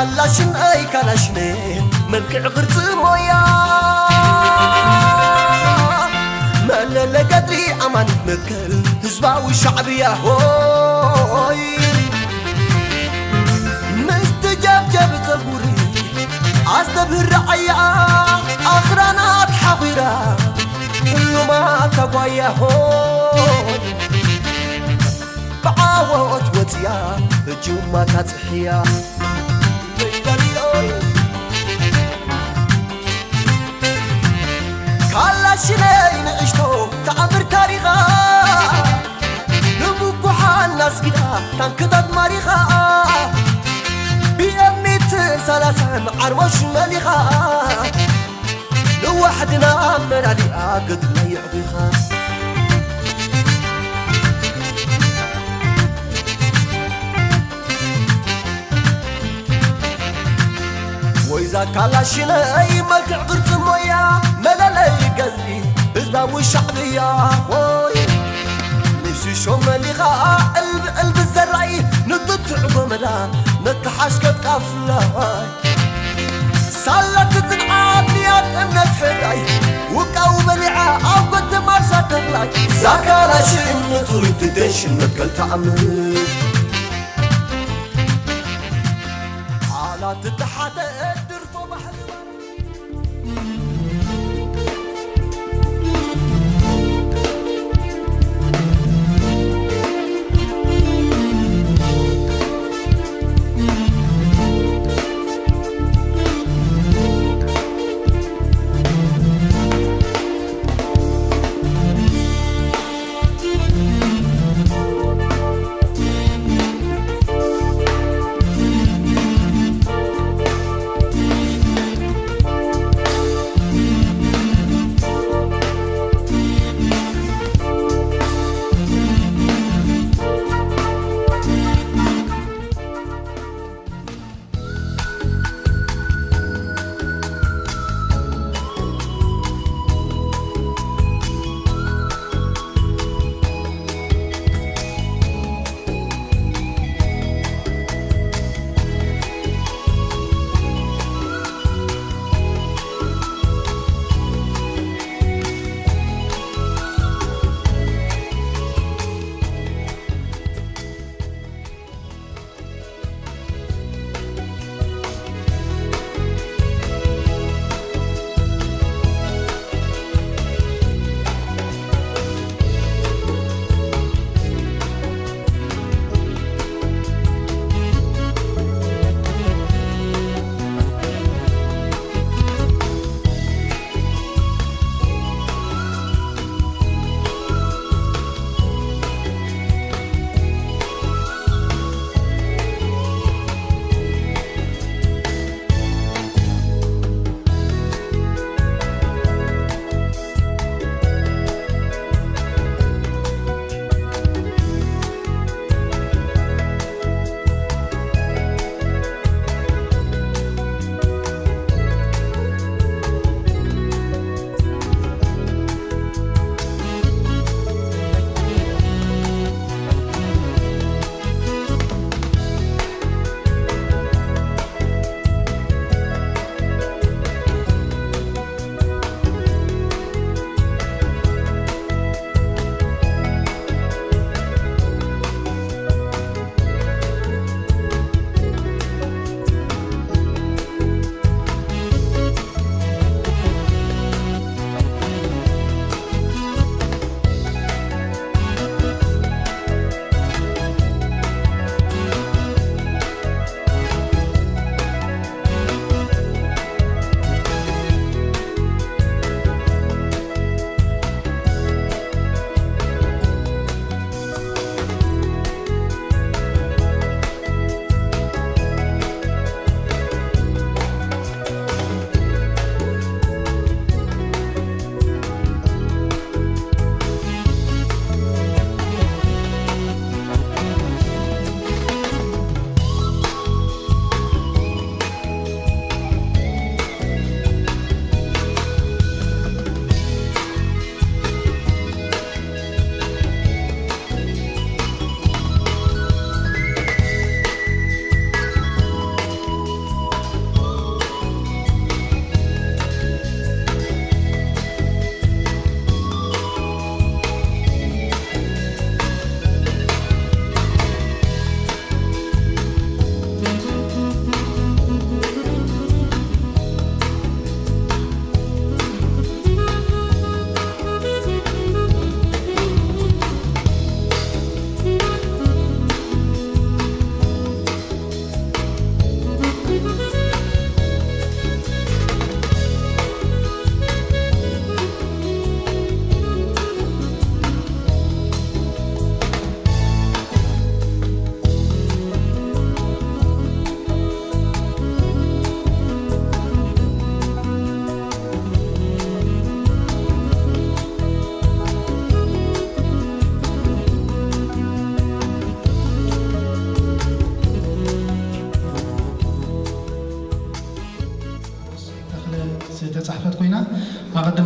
ካላሽን ኣይ ካላሽን፣ መልክዕ ቅርጺ ሞያ፣ መለለ ገድሊ ኣማኒት መትከል ህዝባዊ ሻዕብያ ሆይ። ምስ ትጀብጀብ ጸጉሪ ኣስተብህር ረዓያ፣ ኣኽራናት ሓኺራ ህሉማት ኣጓያ ሆይ። ብዓወት ወጽያ ህጁማ ታጽሕያ። ካላሽነይ ንእሽቶ ተኣምር ታሪኻ፣ ንምኩሓን ኣስጊዳ ታንክታት ማሪኻ፣ ብኤምትን ሰላሳን ዓርሞሽ መሊኻ፣ ንዋሕድና መላሊኣ ገድላ የዕቢኻ። ወይዛ ካላሽነይ መልክዕ ቅርጺ ሞያ፣ መለለይ ገዝኢ ህዝባዊ ሻዕብያ ሆይ። ንሽሾ መሊኻ ዕልቢ ዕልቢ ዘራይ፣ ንጥትዕ ጎመዳ ነተሓሽከት ቃፍላይ። ሳላ ትጽንዓት ንያት እምነት ሕዳይ፣ ውቃው በሊዓ ኣብ ጎተ ማርሳ ተኽላይ። ዛካላሽን ንጹር ትደንሽን መትከል ተኣምር። ዓላ ትተሓተ ድርቶ ባሕሪ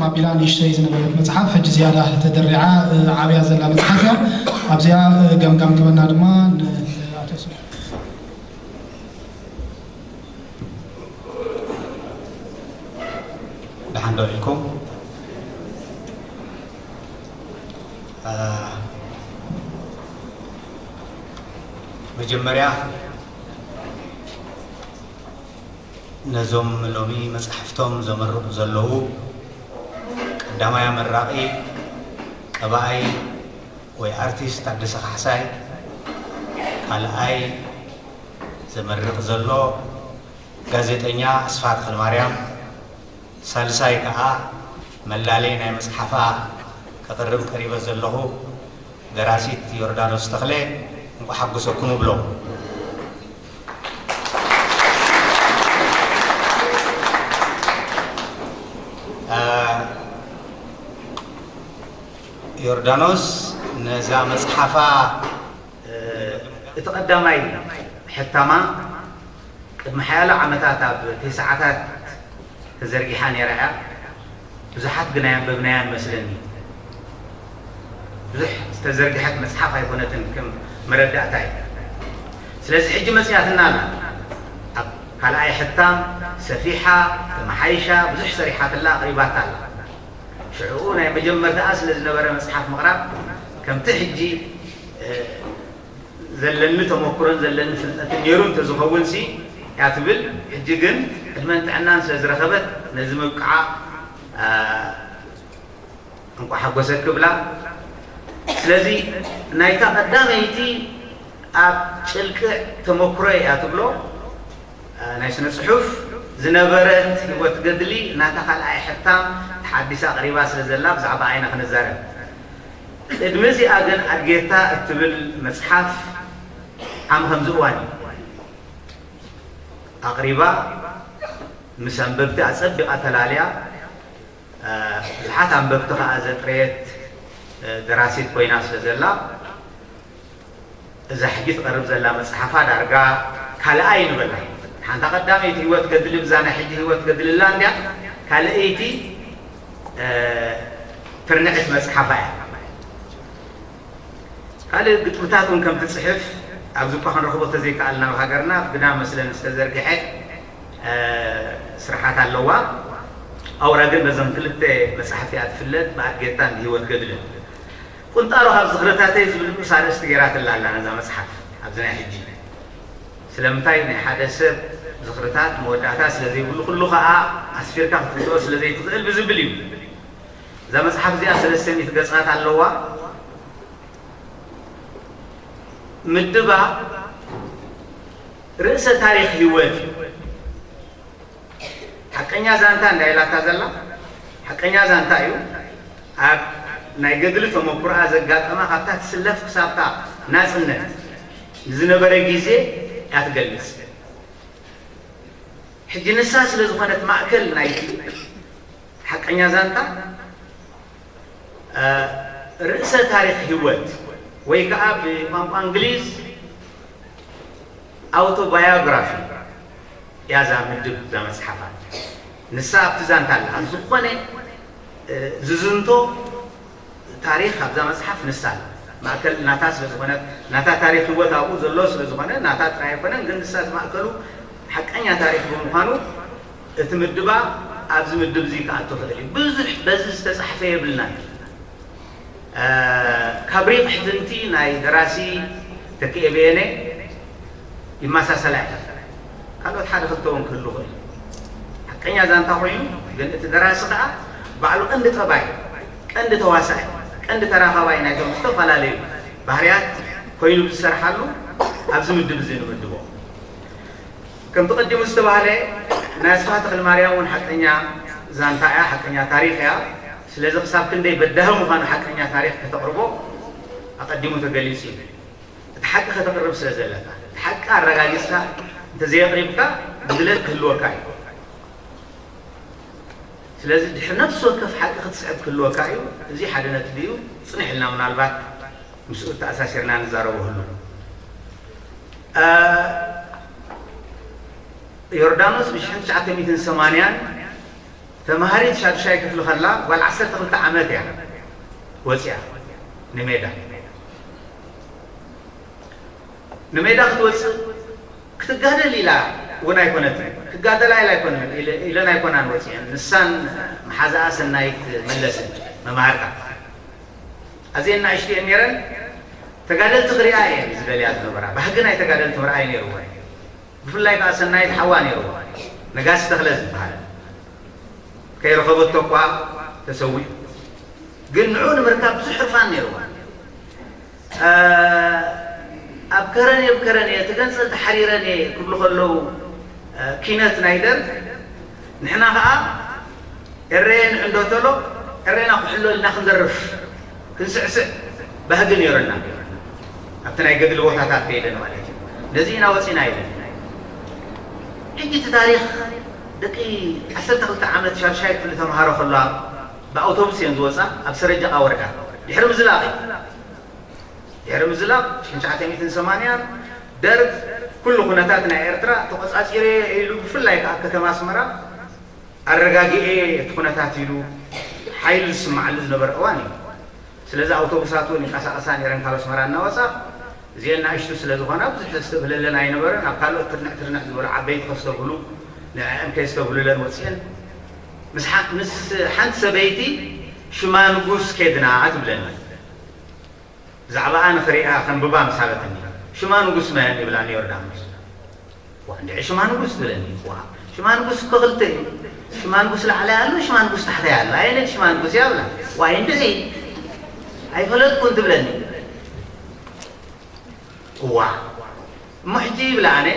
ኣቢላ ንእሽተይ ዝነበረት መጽሓፍ ሕጂ ዝያዳ ተደሪዓ ዓብያ ዘላ መጽሓፍ እያ። ኣብዚኣ ገምጋም ክበና ድማ ንኣቶ ደሓን ዶ ኢልኩም? መጀመርያ ነዞም ሎሚ መጻሕፍቶም ዘመርቑ ዘለዉ ቀዳማይ ኣመራቒ ቀባኣይ ወይ ኣርቲስት ታደሰ ካሕሳይ፣ ካልኣይ ዘመርቕ ዘሎ ጋዜጠኛ ኣስፋ ተኽለማርያም፣ ሳልሳይ ከኣ መላለይ ናይ መጽሓፋ ከቕርብ ቀሪበ ዘለኹ ደራሲት ዮርዳኖስ ተኽለ፣ እንቋዕ ሓጎሰኩም እብሎም። ዮርዳኖስ ነዛ መጽሓፋ እቲ ቀዳማይ ሕታማ ቅድሚ ሓያሎ ዓመታት ኣብ ተስዓታት ተዘርጊሓ ነይራ እያ። ብዙሓት ግን ኣየንበብናያን መስለኒ። ብዙሕ ዝተዘርግሐት መጽሓፍ ኣይኮነትን ከም መረዳእታ እዩ። ስለዚ ሕጂ መጽያትና ኣላ። ኣብ ካልኣይ ሕታም ሰፊሓ፣ ተመሓይሻ፣ ብዙሕ ሰሪሓትላ ኣቕሪባታ ኣላ። ሽዕኡ ናይ መጀመርታኣ ስለ ዝነበረ መጽሓፍ ምቕራብ ከምቲ ሕጂ ዘለኒ ተመክሮን ዘለኒ ፍልጠትን ነይሩ እንተዝኸውን ሲ እያ ትብል። ሕጂ ግን ዕድመን ጥዕናን ስለ ዝረኸበት ነዚ ምብቅዓ እንቋዕ ሓጎሰኪ እብላ። ስለዚ ናይታ ቀዳመይቲ ኣብ ጭልቅዕ ተመክሮ እያ ትብሎ ናይ ስነ ጽሑፍ ዝነበረት ህይወት ገድሊ ናታ ካልኣይ ሕታም ተሓዲሳ ቀሪባ ስለ ዘላ ብዛዕባ ዓይና ክንዛረብ። ቅድሚ እዚኣ ግን ኣድጌታ እትብል መጽሓፍ ዓም ከምዚ እዋን እዩ ኣቕሪባ ምስ ኣንበብቲ ኣጸቢቓ ተላልያ ብዙሓት ኣንበብቲ ከኣ ዘጥረየት ደራሲት ኮይና ስለ ዘላ እዛ ሕጂ ትቐርብ ዘላ መጽሓፋ ዳርጋ ካልኣይ ንበላ። ሓንታ ቀዳመይቲ ህይወት ገድሊ ብዛ ናይ ሕጂ ህይወት ገድሊ እላ እንድያ ካልኣይቲ ትርንዕት መጽሓፋ እያ። ካልእ ግጥምታት እውን ከም ትጽሕፍ ኣብዚ እኳ ክንረኽቦ ተዘይከኣልና ኣብ ሃገርና ብና መስለን ዝተዘርግሐ ስርሓት ኣለዋ። ኣውራ ግን በዘን ክልተ መጻሕፍቲ እያ ትፍለጥ፣ ብኣድጌታን ብህይወት ገድልን። ቁንጣሮ ካብ ዝኽርታተይ ዝብል ንኡስ ኣርእስቲ ገይራትላ ኣላ ነዛ መጽሓፍ ኣብዚ ናይ ሕጂ። ስለምንታይ ናይ ሓደ ሰብ ዝኽርታት መወዳእታ ስለ ዘይብሉ ኩሉ ከኣ ኣስፊርካ ክትርድኦ ስለ ዘይትኽእል ብዝብል እዩ። እዛ መጽሓፍ እዚኣ ሰለስተ ሚእቲ ገጻት ኣለዋ። ምድባ ርእሰ ታሪኽ ህይወት እዩ። ሓቀኛ ዛንታ እንዳ ኢላታ ዘላ ሓቀኛ ዛንታ እዩ። ኣብ ናይ ገድሊ ተመኩሮኣ ዘጋጠማ ካብታ ትስለፍ ክሳብታ ናጽነት ንዝነበረ ግዜ እያ ትገልጽ። ሕጂ ንሳ ስለ ዝኾነት ማእከል ናይቲ ሓቀኛ ዛንታ ርእሰ ታሪኽ ህይወት ወይ ከዓ ብቋንቋ እንግሊዝ ኣውቶባዮግራፊ እያ እዛ ምድብ እዛ መፅሓፋ። ንሳ ኣብቲ ዛንታ ኣላ ኣብ ዝኾነ ዝዝንቶ ታሪኽ ኣብዛ መፅሓፍ ንሳ ኣላ። ማእከል ናታ ስለ ዝኾነት ናታ ታሪኽ ህይወት ኣብኡ ዘሎ ስለ ዝኾነ ናታ ጥራይ ኣይኮነን፣ ግን ንሳ እቲ ማእከሉ ሓቀኛ ታሪኽ ብምዃኑ እቲ ምድባ ኣብዚ ምድብ እዚ ክኣቱ ክእል እዩ። ብዙሕ በዚ ዝተፃሕፈ የብልናን። ካብ ሪቕ ሕትምቲ ናይ ደራሲ ተክኤ በየነ ይመሳሰላ እየን። ካልኦት ሓደ ክልተ እውን ክህሉ ይኽእል። ሓቀኛ ዛንታ ኮይኑ ግን እቲ ደራሲ ከዓ ባዕሉ ቀንዲ ጠባይ፣ ቀንዲ ተዋሳኣይ፣ ቀንዲ ተራኸባይ ናይቶም ዝተፈላለዩ ባህርያት ኮይኑ ብዝሰርሓሉ ኣብዚ ምድብ እዚ ንምድቦ። ከምቲ ቀዲሙ ዝተባህለ ናይ ኣስፍሃ ተኽለማርያም እውን ሓቀኛ ዛንታ እያ፣ ሓቀኛ ታሪኽ እያ። ስለዚ ክሳብ ክንደይ በዳሂ ምዃኑ ሓቀኛ ታሪኽ ከተቕርቦ ኣቐዲሙ ተገሊጹ እዩ። እቲ ሓቂ ከተቕርብ ስለ ዘለካ፣ እቲ ሓቂ ኣረጋጊጽካ እንተዘየቕሪብካ ጉድለት ክህልወካ እዩ። ስለዚ ድሕሪ ነፍሲ ወከፍ ሓቂ ክትስዕብ ክህልወካ እዩ። እዚ ሓደ ነጥቢ እዩ። ጽንሕ ኢልና ምናልባት ምስኡ ተኣሳሲርና ንዛረበሉ። ዮርዳኖስ ብ ሽሕን ትሽዓተ ሚእትን ሰማንያን ተምሃሪት ሻድሻይ ክፍሊ ከላ ጓል ዓሰርተ ክልተ ዓመት እያ ወፂኣ ንሜዳ። ንሜዳ ክትወፅእ ክትጋደል ኢላ እውን ኣይኮነትን። ክጋደላ ኢላ ኣይኮነን ኢለ- ኢለን ኣይኮናን ወፂአን። ንሳን መሓዛኣ ሰናይት መለስን መምሃርታ ኣዝየን ንኣሽቱ እየን ነይረን። ተጋደልቲ ክሪኣ እየን ዝደልያ ዝነበራ። ባህጊ ናይ ተጋደልቲ ምርኣይ ነይርወን። ብፍላይ ከዓ ሰናይት ሓዋ ነይርዎ፣ ነጋሲ ተኽለ ዝበሃል ከይረኸበቶ እኳ ተሰዊኡ። ግን ንዑ ንምርካብ ብዙሕ ሕርፋን ነይርዎ። ኣብ ከረን እየ ብከረን እየ ትገንፀል ተሓሪረን እየ ክብሉ ከለዉ ኪነት ናይ ደርግ ንሕና ከዓ ኤረየ ንዕንዶ ተሎ ኤረና ኩሕሎ ኢልና ክንደርፍ ክንስዕስዕ ባህጊ ነይሩና። ኣብቲ ናይ ገድሊ ቦታታት ከይደን ማለት እዩ። ነዚ ኢና ወፂና ኢለን። ሕጂ እቲ ታሪኽ ደቂ ዓሰርተ ክልተ ዓመት ሻድሻይ ክፍሊ ተምሃሮ ከለዋ ብኣውቶቡስ እየን ዝወፃ ኣብ ሰረጀቓ ወረዳ ድሕሪ ምዝላቕ እዩ። ድሕሪ ምዝላቕ ሽሕን ትሽዓተ ሚእትን ሰማንያን ደርግ ኩሉ ኩነታት ናይ ኤርትራ ተቖፃፂረ ኢሉ ብፍላይ ከዓ ከተማ ኣስመራ ኣረጋጊኤ እቲ ኩነታት ኢሉ ሓይሊ ዝስማዓሉ ዝነበረ እዋን እዩ። ስለዚ ኣውቶቡሳት እውን ይንቀሳቐሳ ነይረን ካብ ኣስመራ እናወፃ። እዚአን ንኣሽቱ ስለ ዝኾና ብዙሕ ዘስተብህለለን ኣይነበረን። ኣብ ካልኦት ትርንዕ ትርንዕ ዝበሉ ዓበይቲ ከስተብህሉ ንዕአን ከየስተብህሉለን ወፂአን። ምስ ሓ- ምስ ሓንቲ ሰበይቲ ሽማ ንጉስ ኬድና ትብለኒ። ብዛዕባኣ ንኽሪኣ ከንብባ ምስ ሃበትኒ ሽማ ንጉስ መን ይብላኒ ዮርዳኖስ። ዋ እንድዒ ሽማ ንጉስ ትብለኒ። ዋ ሽማ ንጉስ እኮ ክልተ እዩ። ሽማ ንጉስ ላዕላይ ኣሎ፣ ሽማ ንጉስ ታሕታይ ኣሎ። ኣየነይቲ ሽማ ንጉስ እያ ብላ። ዋይ እንድዒ ኣይፈለጥኩን ትብለኒ። እዋ እሞ ሕጂ ይብላ ኣነ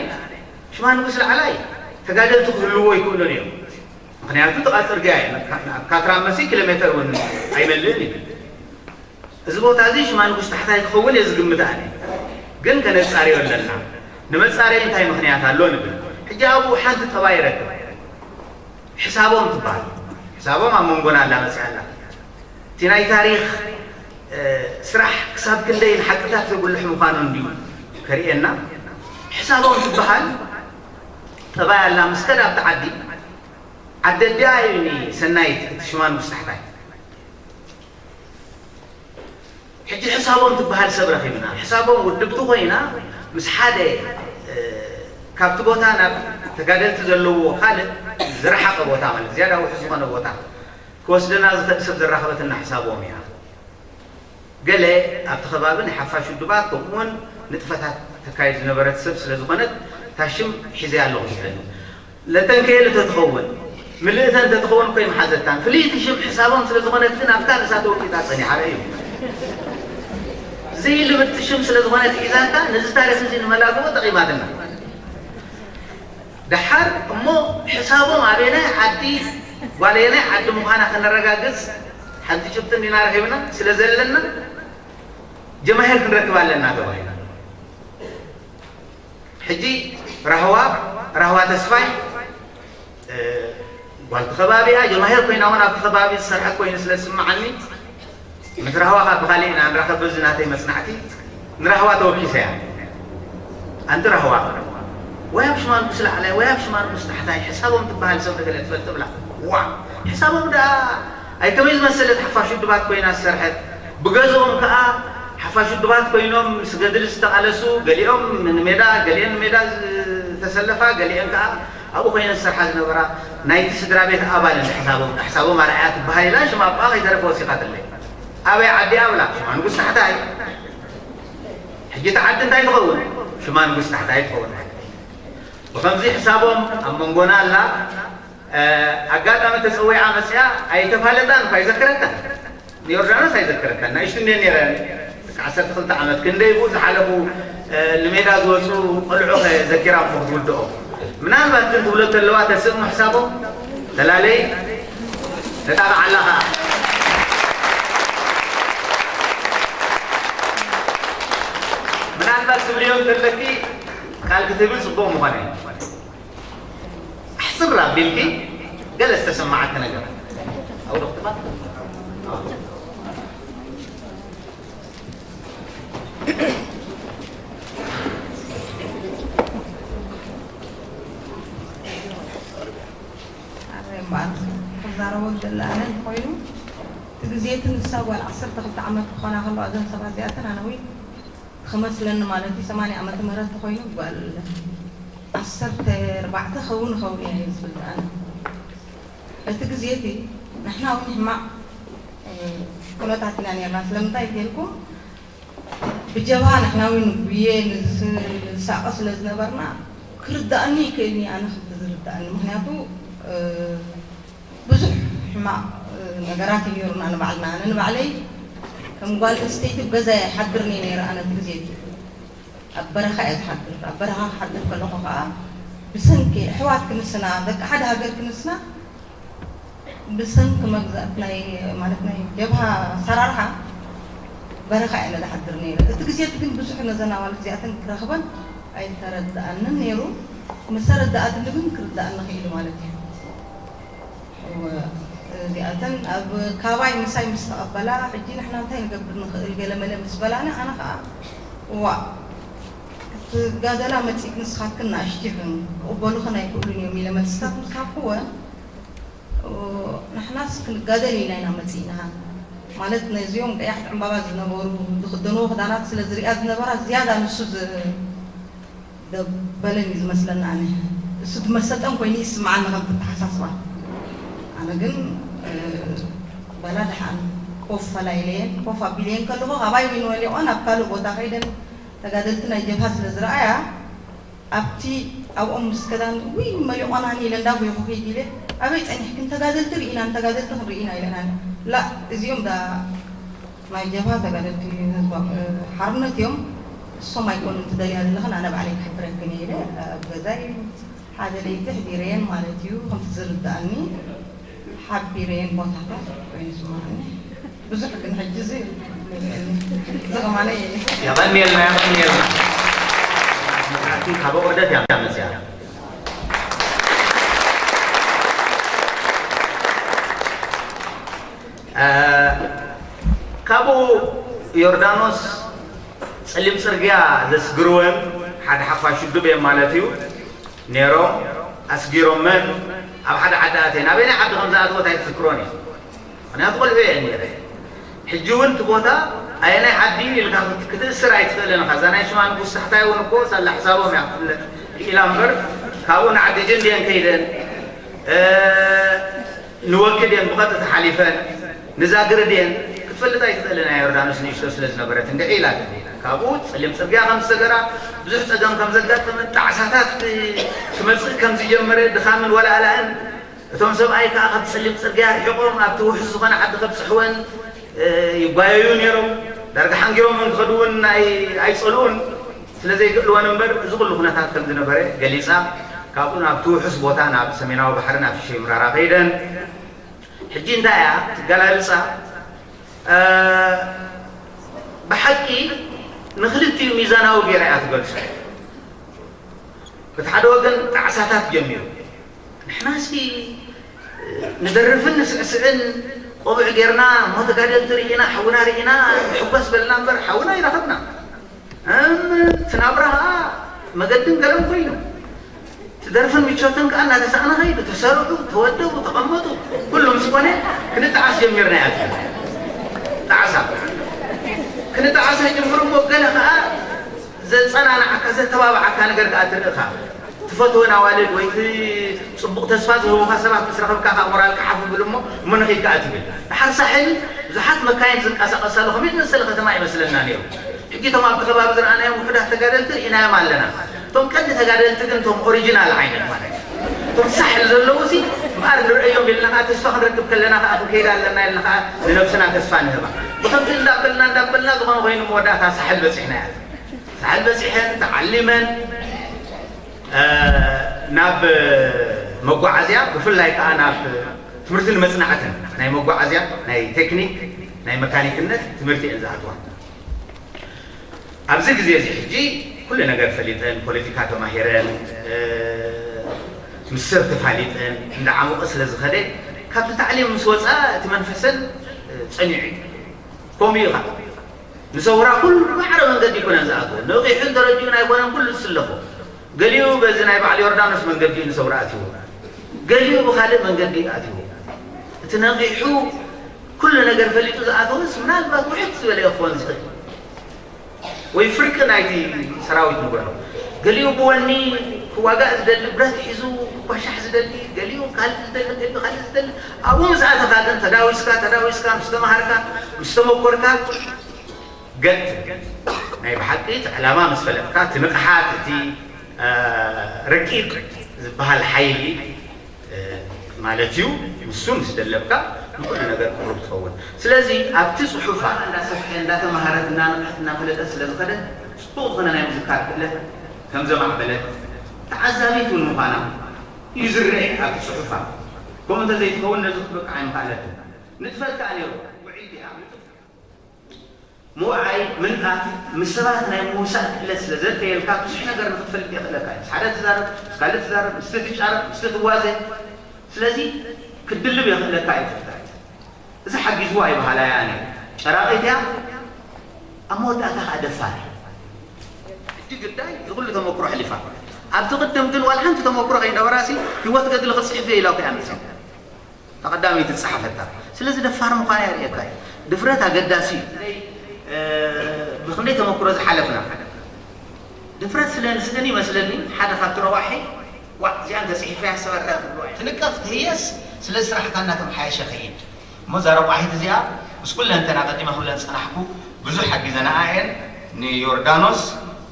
ሽማ ንጉስ ላዕላይ ተጋደልቲ ክህልዎ ይክእሉን እዮም። ምክንያቱ ጥቓ ፅርግያ እዩ። ካብ ካትራመሲ ኪሎ ሜተር እውን ኣይመልእን እዩ። እዚ ቦታ እዚ ሽማ ንጉስ ታሕታይ ክኸውን እየ ዝግምት ኣነ። ግን ከነፃርዮ ኣለና። ንመፃረይ እንታይ ምክንያት ኣሎ ንብል። ሕጂ ኣብኡ ሓንቲ ጠባይ ይረክብ። ሕሳቦም ትበሃል። ሕሳቦም ኣብ መንጎና ኣላ መፅያ ኣላ። እቲ ናይ ታሪኽ ስራሕ ክሳብ ክንደይ ንሓቅታት ዘጉልሕ ምዃኑ እንድዩ ከርእየና። ሕሳቦም ትበሃል ጠባይ ኣላ። ምስ ከዳ ኣብቲ ዓዲ ዓዲ ኣዲኣ እዩ ሰናይት እቲ ሽማ ንጉስ ታሕታይ። ሕጂ ሕሳቦም ትበሃል ሰብ ረኺብና። ሕሳቦም ውድብቲ ኮይና ምስ ሓደ ካብቲ ቦታ ናብ ተጋደልቲ ዘለዎ ካልእ ዝረሓቐ ቦታ ማለት ዝያዳ ውሑስ ዝኾነ ቦታ ክወስደና ዝኽእል ሰብ ዘራኸበትና ሕሳቦም እያ። ገለ ኣብቲ ከባቢ ናይ ሓፋሽ ውድባት ከምኡውን ንጥፈታት ተካይድ ዝነበረት ሰብ ስለ ዝኾነት እታ ሽም ሒዘያ ኣለኹ ትብለኒ። ለተንከየሉ ተትኸውን ምልእተን ተትኸውን እኮ ይምሓዘታን ፍልይቲ ሽም ሕሳቦም ስለ ዝኾነት ግን ኣብታ ርእሳ ተወቂጣ ጸኒሓ እዩ። ዘይልምድቲ ሽም ስለ ዝኾነት ሒዛታ ነዚ ታሪኽ እዚ ንመላግቦ ጠቒማትና። ደሓር እሞ ሕሳቦም ኣበየናይ ዓዲ ጓለየናይ ዓዲ ምዃና ከነረጋግጽ ሓንቲ ጭብጢ እንዲና ረኺብና ስለ ዘለና ጀማሂር ክንረክብ ኣለና ተባሂና። ሕጂ ራህዋ ራህዋ ተስፋይ ጓልቲ ከባቢ እያ። ጀማሂር ኮይና እውን ኣብቲ ከባቢ ዝሰርሐት ኮይኑ ስለ ዝስምዓኒ ምስ ራህዋ ካብ ብኻሊእ ኢና ንራኸብ። በዚ ናተይ መጽናዕቲ ንራህዋ ተወኪሰ እያ። ኣንቲ ራህዋ ወይ ኣብ ሽማንኩስ ላዕላይ ወይ ኣብ ሽማንኩስ ታሕታይ ሕሳቦም ትበሃል ሰብ ገለ ትፈልጥ ብላ። ዋ ሕሳቦም ደኣ ኣይ ከመይ ዝመሰለት ሓፋሽ ውድባት ኮይና ዝሰርሐት። ብገዝኦም ከኣ ሓፋሽ ውድባት ኮይኖም ምስ ገድሊ ዝተቓለሱ፣ ገሊኦም ንሜዳ፣ ገሊአን ንሜዳ ዝተሰለፋ፣ ገሊአን ከኣ ኣብኡ ኮይነን ዝሰርሓ ዝነበራ ናይቲ ስድራ ቤት ኣባል እንተ ሕሳቦም፣ ሕሳቦም ኣርኣያ ትበሃል ኢላ ሽማ ኣብኣ ከይተረፈ ወሲኻትለይ። ኣበይ ዓዲ ኣብላ? ሽማ ንጉስ ታሕታይ። ሕጂ እቲ ዓዲ እንታይ ትኸውን? ሽማ ንጉስ ታሕታይ ትኸውን። ብኸምዚ ሕሳቦም ኣብ መንጎና ኣላ። ኣጋጣሚ ተፀዊዓ መፅያ ኣይተፋለጣን እኳ ኣይዘክረካን። ንዮርዳኖስ ኣይዘክረካን። ንኣሽቱ እንደ ነይረን ደቂ ዓሰርተ ክልተ ዓመት ክንደይ ብኡ ዝሓለፉ ንሜዳ ዝወፁ ቆልዑ ከ ዘኪራ እሞ ክትውድኦ ምናልባት ግን ትብሎ ተለዋ ተስእሞ ሕሳቦም ተላለይ ነጣቕዓላ ከዓ ምናልባት ትብልዮ እንተለኪ ቃል ክትህብል ፅቡቕ ምኾነ። ኣሕፅር ኣቢልኪ ገለ ዝተሰማዓኪ ነገር ኣውደኽትማ ኣረ እምበኣር ኩላ ወደላ ኣነ እንተኾይኑ እቲ ግዜ እቲ ንሳ ጓል ዓሰርተ ክልተ ዓመት ክኾና ከለዋ እዘን ሰባት እዚኣተን ኣነ ወይ ክመስለኒ ማለት እዩ ሰማንያ ዓመተ ምህረት ተኾይኑ ጓል ዓሰርተ ኣርባዕተ ኸውን ኸውን እያ እየ ዝብል ኣነ። እቲ ግዜ እቲ ንሕና እውን ሕማቕ ኩነታት ኢና ነርና። ስለምንታይ ኢልኩም ብጀብሃ ንሕና እውን ጉየ ንሳቐ ስለ ዝነበርና ክርዳእኒ ይክእልኒ ኣነ ክብ ዝርዳእኒ ምክንያቱ ብዙሕ ሕማቕ ነገራት እዩ ነይሩና ንባዕልና። ኣነ ንባዕለይ ከም ጓል ኣንስተይቲ ኣብ ገዛ እየ ሓድር እየ ነይረ። ኣነ እቲ ግዜ እቲ ኣብ በረኻ እየ ዝሓድር። ኣብ በረኻ ክሓድር ከለኹ ከዓ ብሰንኪ ኣሕዋት ክንስና ደቂ ሓደ ሃገር ክንስና ብሰንኪ መግዛእቲ ናይ ማለት ናይ ጀብሃ ኣሰራርሓ በረኻ እየ ዝሓድር ነይረ። እቲ ግዜ እቲ ግን ብዙሕ ነዘን ኣዋልድ እዚኣተን ክረኽበን ኣይተረድኣንን ነይሩ። ምስ ተረድኣትኒ ግን ክርድኣኒ ክኢሉ ማለት እዩ። እወ፣ እዚኣተን ኣብ ካባይ ምሳይ ምስ ተቐበላ ሕጂ ንሕና እንታይ ንገብር ንኽእል ገለ መለ ምስ በላኒ ኣነ ኸዓ እዋ ክትጋደላ መፂእክ ንስኻትክን ንኣሽቲኽን ክቕበሉኽን ኣይክእሉን እዮም ኢለ መልስታት ምስ ሃብክወን ንሕናስ ክንጋደል ኢና ኢና መፂእና ማለት ነዚኦም ቀያሕቲ ዕምባባ ዝነበሩ ዝኽደንዎ ክዳናት ስለ ዝሪኣ ዝነበራ ዝያዳ ንሱ ዝ- ደበለን እዩ ዝመስለኒ ኣነ እሱ ዝመሰጠን ኮይኑ ይስምዓኒ ከም ተተሓሳስባ ኣነ ግን ባላ ደሓን ኮፍ ፈላይለየን ኮፍ ኣቢለየን ከለኹ ካባይ ግን ወሊቖ ናብ ካልእ ቦታ ከይደን ተጋደልቲ ናይ ጀብሃ ስለ ዝረኣያ ኣብቲ ኣብኦም ምስ ከዳን ውይ መሊቖናኒ ኢለ እንዳጎይኹ ከይድ ኢለ ኣበይ ፀኒሕክን ተጋደልቲ ርኢና ንተጋደልቲ ክንርኢ ኢና ኢለናኒ ላ እዚኦም ዳ ናይ ጀብሃ ተጋደልቲ ህዝባዊ ሓርነት እዮም። እሶም ኣይኮኑን ትደልያ ዘለኽን ኣነ ባዕለይ ክሕብረክን እየ ኢለ ኣብ ገዛይ ሓደ ለይቲ ኣሕዲረየን ማለት እዩ። ከምቲ ዝርድኣኒ ሓቢረየን ቦታታት ኮይኑ ዝስምዓኒ ብዙሕ ግን ሕጂ እዚ ዝቕማለ እየ። የቐንየልና፣ የቐንየልና። መጽናዕቲ ካብ ወረደት እያ መጽያ። ካብኡ ዮርዳኖስ ጸሊም ጽርግያ ዘስግርወን ሓደ ሓፋሽ ውድብ እዮም ማለት እዩ ነይሮም። ኣስጊሮመን ኣብ ሓደ ዓዲ ኣተየን። ኣበየናይ ዓዲ ከም ዝኣተወት ኣይትዝክሮን እየ። ምኽንያቱ ቆልዑ እየን ነይረ። ሕጂ እውን እቲ ቦታ ኣየናይ ዓዲ ኢልካ ክት- ክትእስር ኣይትኽእልን ኢኻ። እዛ ናይ ሽማ ንጉስ ታሕታይ እውን እኮ ሳላ ሕሳቦም እያ ክትፍለጥ ክኢላ እምበር ካብኡ ንዓዲ ጅን ድየን ከይደን ንወኪ ድየን ብቐጥታ ሓሊፈን ንዛግሪ ድየን ክትፈልጥ ኣይትኽእልን እያ። ዮርዳኖስ ንእሽቶ ስለ ዝነበረት እንድዒ ኢላ ካብኡ ጸሊም ጽርግያ ከም ዝሰገራ ብዙሕ ጸገም ከም ዘጋጠመን ጣዕሳታት ክመጽእ ከም ዝጀመረ ድኻምን ወላእላእን እቶም ሰብኣይ ከኣ ካብ ጸሊም ጽርግያ ርሒቖም ኣብቲ ውሑስ ዝኾነ ዓዲ ከብጽሕወን ይጓየዩ ነይሮም። ዳርጋ ሓንጊሮም እንክኸዱ እውን ናይ ኣይጸልኡን ስለ ዘይክእልወን እምበር እዚ ኩሉ ኩነታት ከም ዝነበረ ገሊጻ ካብኡ ናብቲ ውሑስ ቦታ ናብ ሰሜናዊ ባሕሪ ናብ ሽሸይ ምራራ ከይደን ሕጂ እንታይ እያ ትገላልጻ ብሓቂ ንክልቲኡ ሚዛናዊ ገይራ እያ ትገልጾ። በቲ ሓደ ወገን ጣዕሳታት ጀሚሩ ንሕናሲ ንደርፍን ንስዕስዕን ቆብዕ ጌርና እሞ ተጋደልቲ ርኢና ሓውና ርኢና ሕጎስ በልና እምበር ሓውና ይረኸብና እም ትናብራ ኸዓ መገድን ገለን ኮይኑ ትደርፍን ምቾትን ከዓ እናተሳእነ ኸይዱ ተሰርዑ ተወደቡ ተቐመጡ ኩሉ ምስ ኮነ ክንጠዓስ ጀሚርና እያ ጣዕሳ ክንጠዓሳ ጀምሩ እሞ ገለ ከዓ ዘጸናንዓካ ዘተባብዓካ ነገር ከዓ ትርኢ ኢኻ ትፈትወን ኣዋልድ ወይ እቲ ጽቡቕ ተስፋ ዝህቡኻ ሰባት ምስ ረኸብካ ከዓ ሞራልካ ሓፍ ይብል እሞ እሞ ንኺድ ከዓ ትብል ድሓር ሳሕል ብዙሓት መካይን ዝንቀሳቐሳሉ ከመይ ዝመሰለ ከተማ ይመስለና ነይሩ ሕጂ እቶም ኣብቲ ከባቢ ዝረኣናዮም ውሑዳት ተጋደልቲ ርኢናዮም ኣለና እቶም ቀንዲ ተጋደልቲ ግን እቶም ኦሪጂናል ዓይነት ማለት እዩ እቶም ሳሕል ዘለዉ ሲ እምበኣር ንርእዮም ኢልና ከዓ ተስፋ ክንረክብ ከለና ከዓ ክንከይድ ኣለና ኢልና ከዓ ንነብስና ተስፋ ንህባ ብከምዚ እንዳበልና እንዳበልና ዝኾነ ኮይኑ መወዳእታ ሳሕል በፂሕና እያ ሳሕል በፂሐን ተዓሊመን ናብ መጓዓዝያ ብፍላይ ከዓ ናብ ትምህርቲ ንመፅናዕትን ናይ መጓዓዝያ ናይ ቴክኒክ ናይ መካኒክነት ትምህርቲ እየን ዝኣትዋ ኣብዚ ግዜ እዚ ሕጂ ኩሉ ነገር ፈሊጠን ፖለቲካ ተማሂረን ምስ ሰብ ተፋሊጠን እንዳዓሞቐ ስለ ዝኸደ ካብቲ ታዕሊም ምስ ወፃ እቲ መንፈሰን ፀኒዑ እዩ ከምኡ እዩ ንሰውራ ኩሉ ማዕረ መንገዲ ይኮነን ዝኣትዎ ነቂሑን ተረዲኡን ኣይኮነን ኩሉ ዝስለፎ ገሊኡ በዚ ናይ በዓል ዮርዳኖስ መንገዲ እዩ ንሰውራ ኣትዎ ገሊኡ ብካልእ መንገዲ እዩ ኣትዎ እቲ ነቒሑ ኩሉ ነገር ፈሊጡ ዝኣተወስ ምናልባት ውሕድ ዝበለ ክኾን ዝኽእል ወይ ፍርቂ ናይቲ ሰራዊት ንበሎ። ገሊኡ ብወኒ ክዋጋእ ዝደሊ፣ ብረት ሒዙ ክኳሻሕ ዝደሊ፣ ገሊኡ ካልእ ዝደሊ፣ ገሊኡ ካልእ ዝደሊ። ኣብኡ ምስ ኣተኻ ግን ተዳዊስካ፣ ተዳዊስካ፣ ምስ ተማሃርካ፣ ምስ ተመኮርካ፣ ገጥ ናይ ብሓቂ እቲ ዕላማ ምስ ፈለጥካ፣ እቲ ንቕሓት፣ እቲ፣ እ፣ ረቂቕ ዝበሃል ሓይሊ፣ እ፣ ማለት እዩ። ንሱ ምስ ደለብካ ንኩሉ ነገር ቅሩብ ትኸውን። ስለዚ ኣብቲ ጽሑፋ እንዳሰፍሐ፣ እንዳተማሃረት፣ እናነቕሐት፣ እናፈለጠት ስለ ዝኸደት፣ ጽቡቕ ዝኾነ ናይ ምዝካር ክእለት ከም ዘማዕበለት ተዓዛቢት እውን ምዃና እዩ ዝረአ ኣብቲ ጽሑፋ። ከምኡ እንተዘይትኸውን ነዚ ክትበቅዕ ኣይምኸኣለትን። ንጥፈት ከኣ ነይሩ፣ ውዕይቲ እያ። ምውዓይ፣ ምንኣፍ፣ ምስ ሰባት ናይ ምውሳእ ክእለት ስለ ዘድለየልካ፣ ብዙሕ ነገር ንኽትፈልጥ የኽእለካ እዩ። ምስ ሓደ ትዛረብ፣ ምስ ካልእ ትዛረብ፣ ምስቲ ትጫረቕ፣ ምስቲ ትዋዘ። ስለዚ፣ ክትድልብ የኽእለካ እዩ ትፍታሕ። እዚ ሓጊዝዋ እዩ በሃላይ ኣነ። ጨራቒት እያ፣ ኣብ መወዳእታ ከኣ ደፋር እያ። ሕጂ ግዳይ፣ እዚ ኩሉ ተመክሮ ኣሕሊፋ። ኣብቲ ቅድም ግን ዋላ ሓንቲ ተመክሮ ከይነበራሲ፣ ህይወት ገድሊ ክጽሕፍ እየ ኢላ እኮ እያ መጽያ። ተቐዳመይቲ ዝጸሓፈታ። ስለዚ ደፋር ምዃና የርእየካ እዩ። ድፍረት ኣገዳሲ እዩ። እ፣ ብኽንደይ ተመክሮ ዝሓለፍና። ድፍረት ስለ ንስእን ይመስለኒ፣ ሓደ ካብቲ ረቋሒ፣ "ዋእ፣ እዚኣ እንተጽሒፈያ ሰበራ" ትብሎ። ትንቀፍ፣ ትህየስ፣ ስለ ስራሕካ እናተመሓየሸ ኸይድ። እሞ እዛ ረቋሒት እዚኣ፣ ምስ ኩለንተና ቀዲመ ክብለን ዝጸናሕኩ፣ ብዙሕ ሓጊዘናኣ እየን። ንዮርዳኖስ፣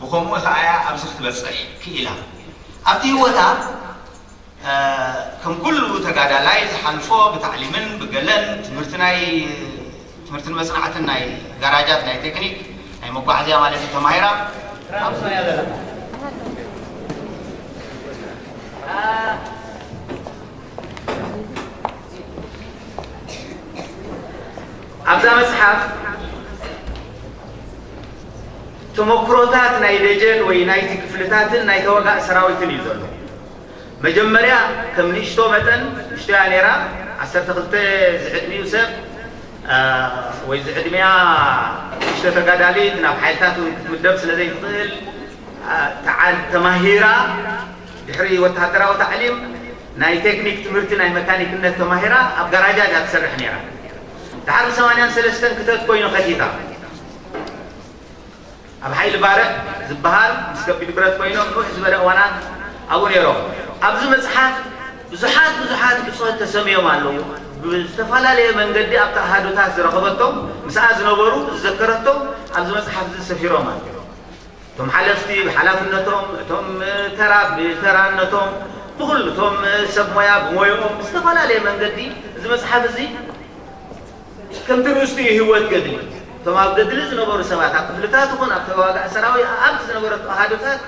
ብኸምኡ ኸኣ እያ ኣብዚ ክትበጽሕ ክኢላ። ኣብቲ ህይወታ፣ እ፣ ከም ኩሉ ተጋዳላይ ዝሓልፎ ብታዕሊምን ብገለን ትምህርቲ ናይ፣ ትምህርትን መጽናዕትን ናይ ጋራጃት ናይ ቴክኒክ ናይ መጓዓዝያ ማለት እዩ ተማሂራ። ኣብዛ መጽሓፍ ተመክሮታት ናይ ደጀን ወይ ናይቲ ክፍልታትን ናይ ተዋጋእ ሰራዊትን እዩ ዘሎ። መጀመርያ ከም ንእሽቶ መጠን፣ ንእሽቶ እያ ነይራ፣ ዓሰርተ ክልተ ዝዕድሚኡ ሰብ፣ አ፣ ወይ ዝዕድሚያ ንእሽቶ ተጋዳሊት ናብ ሓይልታት ክትምደብ ስለ ዘይትኽእል፣ አ፣ ተዓ-፣ ተማሂራ፣ ድሕሪ ወተሃደራዊ ታዕሊም ናይ ቴክኒክ ትምህርቲ ናይ መካኒክነት ተማሂራ ኣብ ጋራጃት እያ ትሰርሕ ነይራ። ድሓር ብ ሰማንያን ሰለስተን ክተት ኮይኑ ከቲታ። ኣብ ሓይሊ ባርዕ ዝበሃል ምስ ከቢድ ብረት ኮይኖም ንውሕ ዝበለ እዋናት ኣብኡ ነይሮም። ኣብዚ መጽሓፍ ብዙሓት ብዙሓት ብጾት ተሰምዮም ኣለዉ። ብዝተፈላለየ መንገዲ ኣብቲ ኣሃዱታት ዝረኸበቶም፣ ምስኣ ዝነበሩ ዝዘከረቶም ኣብዚ መጽሓፍ እዚ ሰፊሮም ኣለዉ። እቶም ሓለፍቲ ብሓላፍነቶም፣ እቶም ተራ ብተራነቶም፣ ብኹሉ እቶም ሰብ ሞያ ብሞይኦም ብዝተፈላለየ መንገዲ እዚ መጽሓፍ እዚ ከምቲ ርእስቲ እዩ ህይወት ገድሊ። እቶም ኣብ ገድሊ ዝነበሩ ሰባት፣ ኣብ ክፍልታት ይኹን ኣብ ተዋጋእ ሰራዊት፣ ኣብቲ ዝነበረቶ ኣሃዱታት፣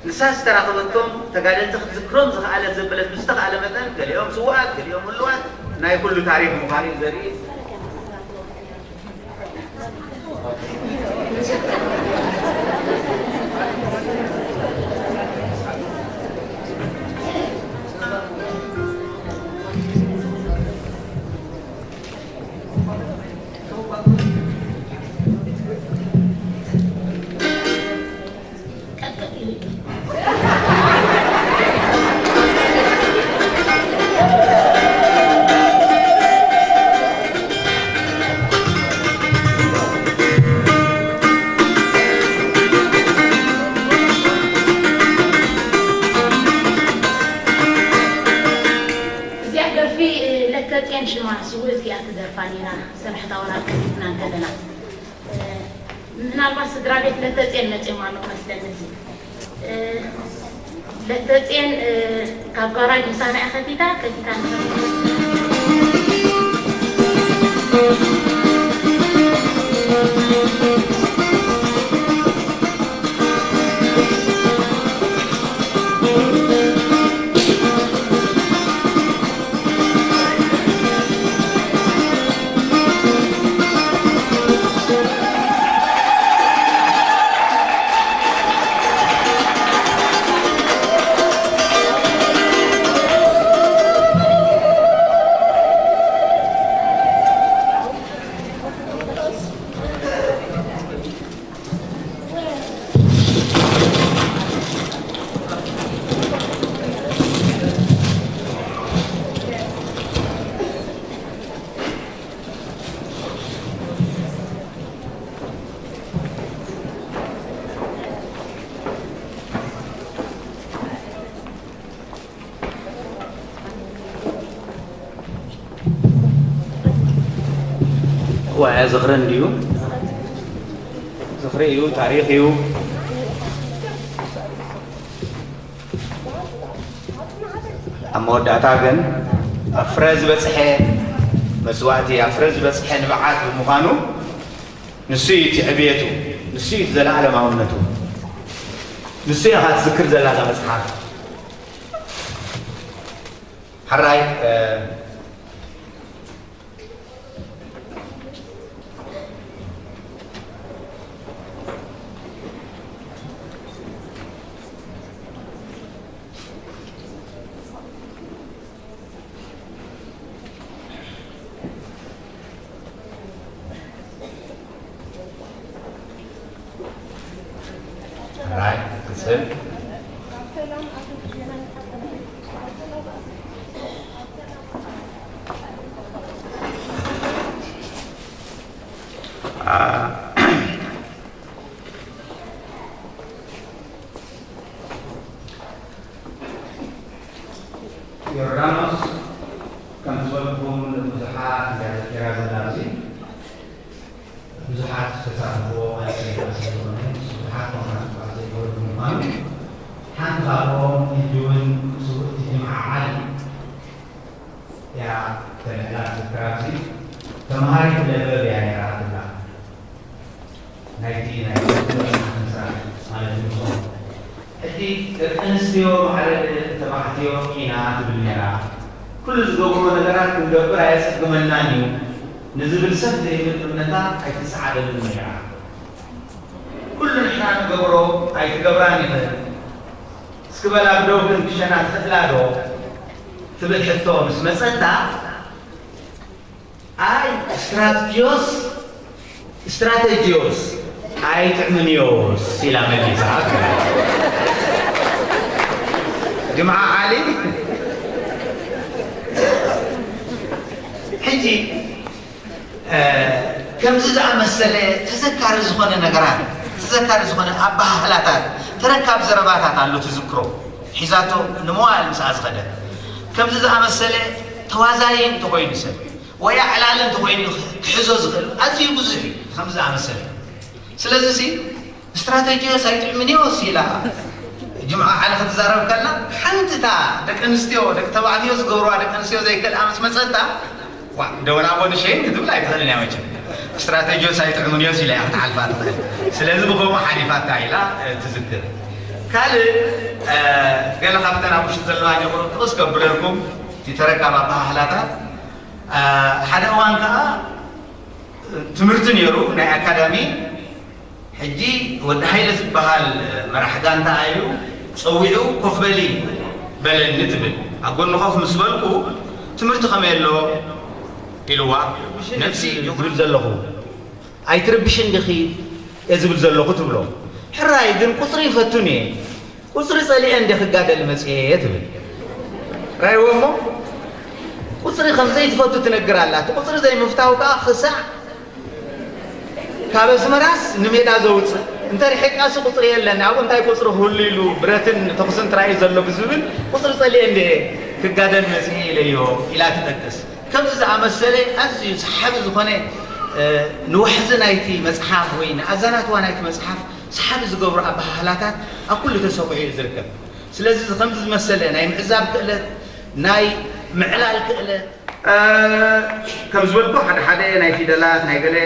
ንሳ ዝተራኸበቶም ተጋደልቲ ክትዝክሮም ዝኸኣለት ዘበለት ብዝተኻእለ መጠን፣ ገሊኦም ስዉኣት፣ ገሊኦም ህሉዋት፣ ናይ ኩሉ ታሪኽ ምዃኑ እዩ ዘርኢ። እዚኣ ደርፊ፣ እ፣ ለተጽየን ሽማ ስውእቲ እያ ትደርፋ ነይራ፣ ሰላሕታ ወራር ከፊትና እንከለና። እ፣ ምናልባት ስድራ ቤት ለተጽየን መጽዮም ኣለዉ መስለኒ። እዚ፣ እ፣ ለተጽየን፣ እ፣ ካብ ጋራጅ ምሳና እያ ከቲታ፣ ከቲታ ንኸ ዝኽሪ እንድዩ። ዝኽሪ እዩ፣ ታሪኽ እዩ። ኣብ መወዳእታ ግን ኣብ ፍረ ዝበጽሐ መስዋእቲ፣ ኣብ ፍረ ዝበጽሐ ንብዓት ብምዃኑ ንሱ እዩ እቲ ዕብየቱ፣ ንሱ እዩ እቲ ዘለኣለማውነቱ፣ ንሱ ኢኻ ትዝክር ዘላ እዛ መጽሓፍ። ሕራይ፣ እ፣ ሕራይ፣ ቅጽል። ዮርዳኖስ፣ ከም ዝበልኩኹም፣ ብዙሓት እያ ዘኪራ ዘላ ኣብዚ። ብዙሓት ዝተሳተፍዎ ማለት ዘይኮነ፣ ብዙሓት ኮንፈረንስ በዓል ዘይገበሩ ብምዃኑ፣ ሓንቲ ካብኦም ሕጂ እውን ስውእቲ ጅምዓ ዓሊ እያ ተልዕላ ትዝክር። ኣብዚ ተምሃሪት ለበብ እያ ነይራ ትብላ። ናይቲ ናይ ትምህርቲ ስራሕ ማለት እዩ። ሕጂ ደቂ ኣንስትዮ ማዕረ ተባዕትዮ ኢና ትብል ነይራ። ኩሉ ዝገብሮ ነገራት ክንገብር ኣየጸግመናን እዩ ንዝብል ሰብ ዘይብል እምነታ ኣይትሰዓበልን ነይራ። ኩሉ ንሕና ንገብሮ ኣይትገብራን ኢኽን። እስኪ በላ ብደውክን ክሸና ትኽእላ ዶ? ትብል ሕቶ ምስ መጸታ፣ ኣይ ስትራቴጂዮስ፣ ስትራቴጂዮስ ኣይጥዕምን እዮስ ኢላ መሊሳ። ጅምዓ ዓሊ፣ ሕጂ፣ እ፣ ከምዚ ዝኣመሰለ ተዘካሪ ዝኾነ ነገራት፣ ተዘካሪ ዝኾነ ኣበሃህላታት፣ ተረካብ ዘረባታት ኣሎ ትዝክሮ ሒዛቶ ንመዋእል ምስኣ ዝኸደት። ከምዚ ዝኣመሰለ ተዋዛይ እንተኾይኑ ሰብ ወይ ኣዕላሊ እንተኾይኑ ክሕዞ ዝኽእል ኣዝዩ ብዙሕ እዩ ከምዚ ዝኣመሰለ። ስለዚ ሲ ስትራቴጂዮስ ኣይጥዕምን እዮስ ኢላ ጅምዓ ዓሊ ክትዛረብ ከላ፣ ሓንቲ እታ ደቂ ኣንስትዮ ደቂ ተባዕትዮ ዝገብርዋ ደቂ ኣንስትዮ ዘይክእልኣ ምስ መጸታ፣ ዋ፣ ደወና ቦንሸይን ክትብል ኣይትኽእልን እያ መቸም። ስትራቴጂዮስ ኣይጥዕምን እዮስ ኢላ እያ ክትሓልፋ ትኽእል። ስለዚ ብኸምኡ ሓሊፋታ ኢላ፣ እ፣ ትዝክር። ካልእ፣ እ፣ ገለ ካብተን ኣብ ውሽጢ ዘለዋ ቁሩብ ጥቕስ ከብለልኩም፣ እቲ ተረካብ ኣበሃህላታት። እ፣ ሓደ እዋን ከኣ ትምህርቲ ነይሩ፣ ናይ ኣካዳሚ። ሕጂ ወዲ ሃይለ ዝበሃል መራሕ ጋንታ እዩ ጸዊዑ፣ "ኮፍ በሊ" በለኒ ትብል። ኣብ ጎኒ ኮፍ ምስ በልኩ፣ "ትምህርቲ ከመይ ኣሎ?" ኢልዋ። "ነብሲ ዝብል ዘለኹ፣ ኣይትርብሽን ዲኺ?" እየ ዝብል ዘለኹ ትብሎ። "ሕራይ ግን ቁጽሪ ይፈቱን እየ፣ ቁጽሪ ጸሊኤ እንደ ክጋደል መጽኤ" ትብል። ራይዎ እሞ ቁጽሪ ከም ዘይትፈቱ ትነግር ኣላ። እቲ ቁጽሪ ዘይምፍታው ከኣ ክሳዕ ካብ ኣስመራስ ንሜዳ ዘውጽእ፣ እንተ ርሒቃሲ ቁጽሪ የለን፣ ኣብኡ እንታይ ቁጽሪ ክህሉ ኢሉ ብረትን ተኹስን ጥራይ እዩ ዘሎ ብዝብል ቁጽሪ ጸሊኤ እንደ ክጋደል መጽኤ ኢለዮ ኢላ ትጠቅስ። ከምዚ ዝኣመሰለ ኣዝዩ ሰሓቢ ዝኾነ፣ እ፣ ንዋሕዚ ናይቲ መጽሓፍ ወይ ንኣዘናትዋ ናይቲ መጽሓፍ ሰሓቢ ዝገብሩ ኣበሃህላታት ኣብ ኩሉ ተሰኺዑ እዩ ዝርከብ። ስለዚ እዚ ከምዚ ዝመሰለ ናይ ምዕዛብ ክእለት፣ ናይ ምዕላል ክእለት፣ እ፣ ከም ዝበልኩ ሓደ ሓደ ናይ ፊደላት ናይ ገለ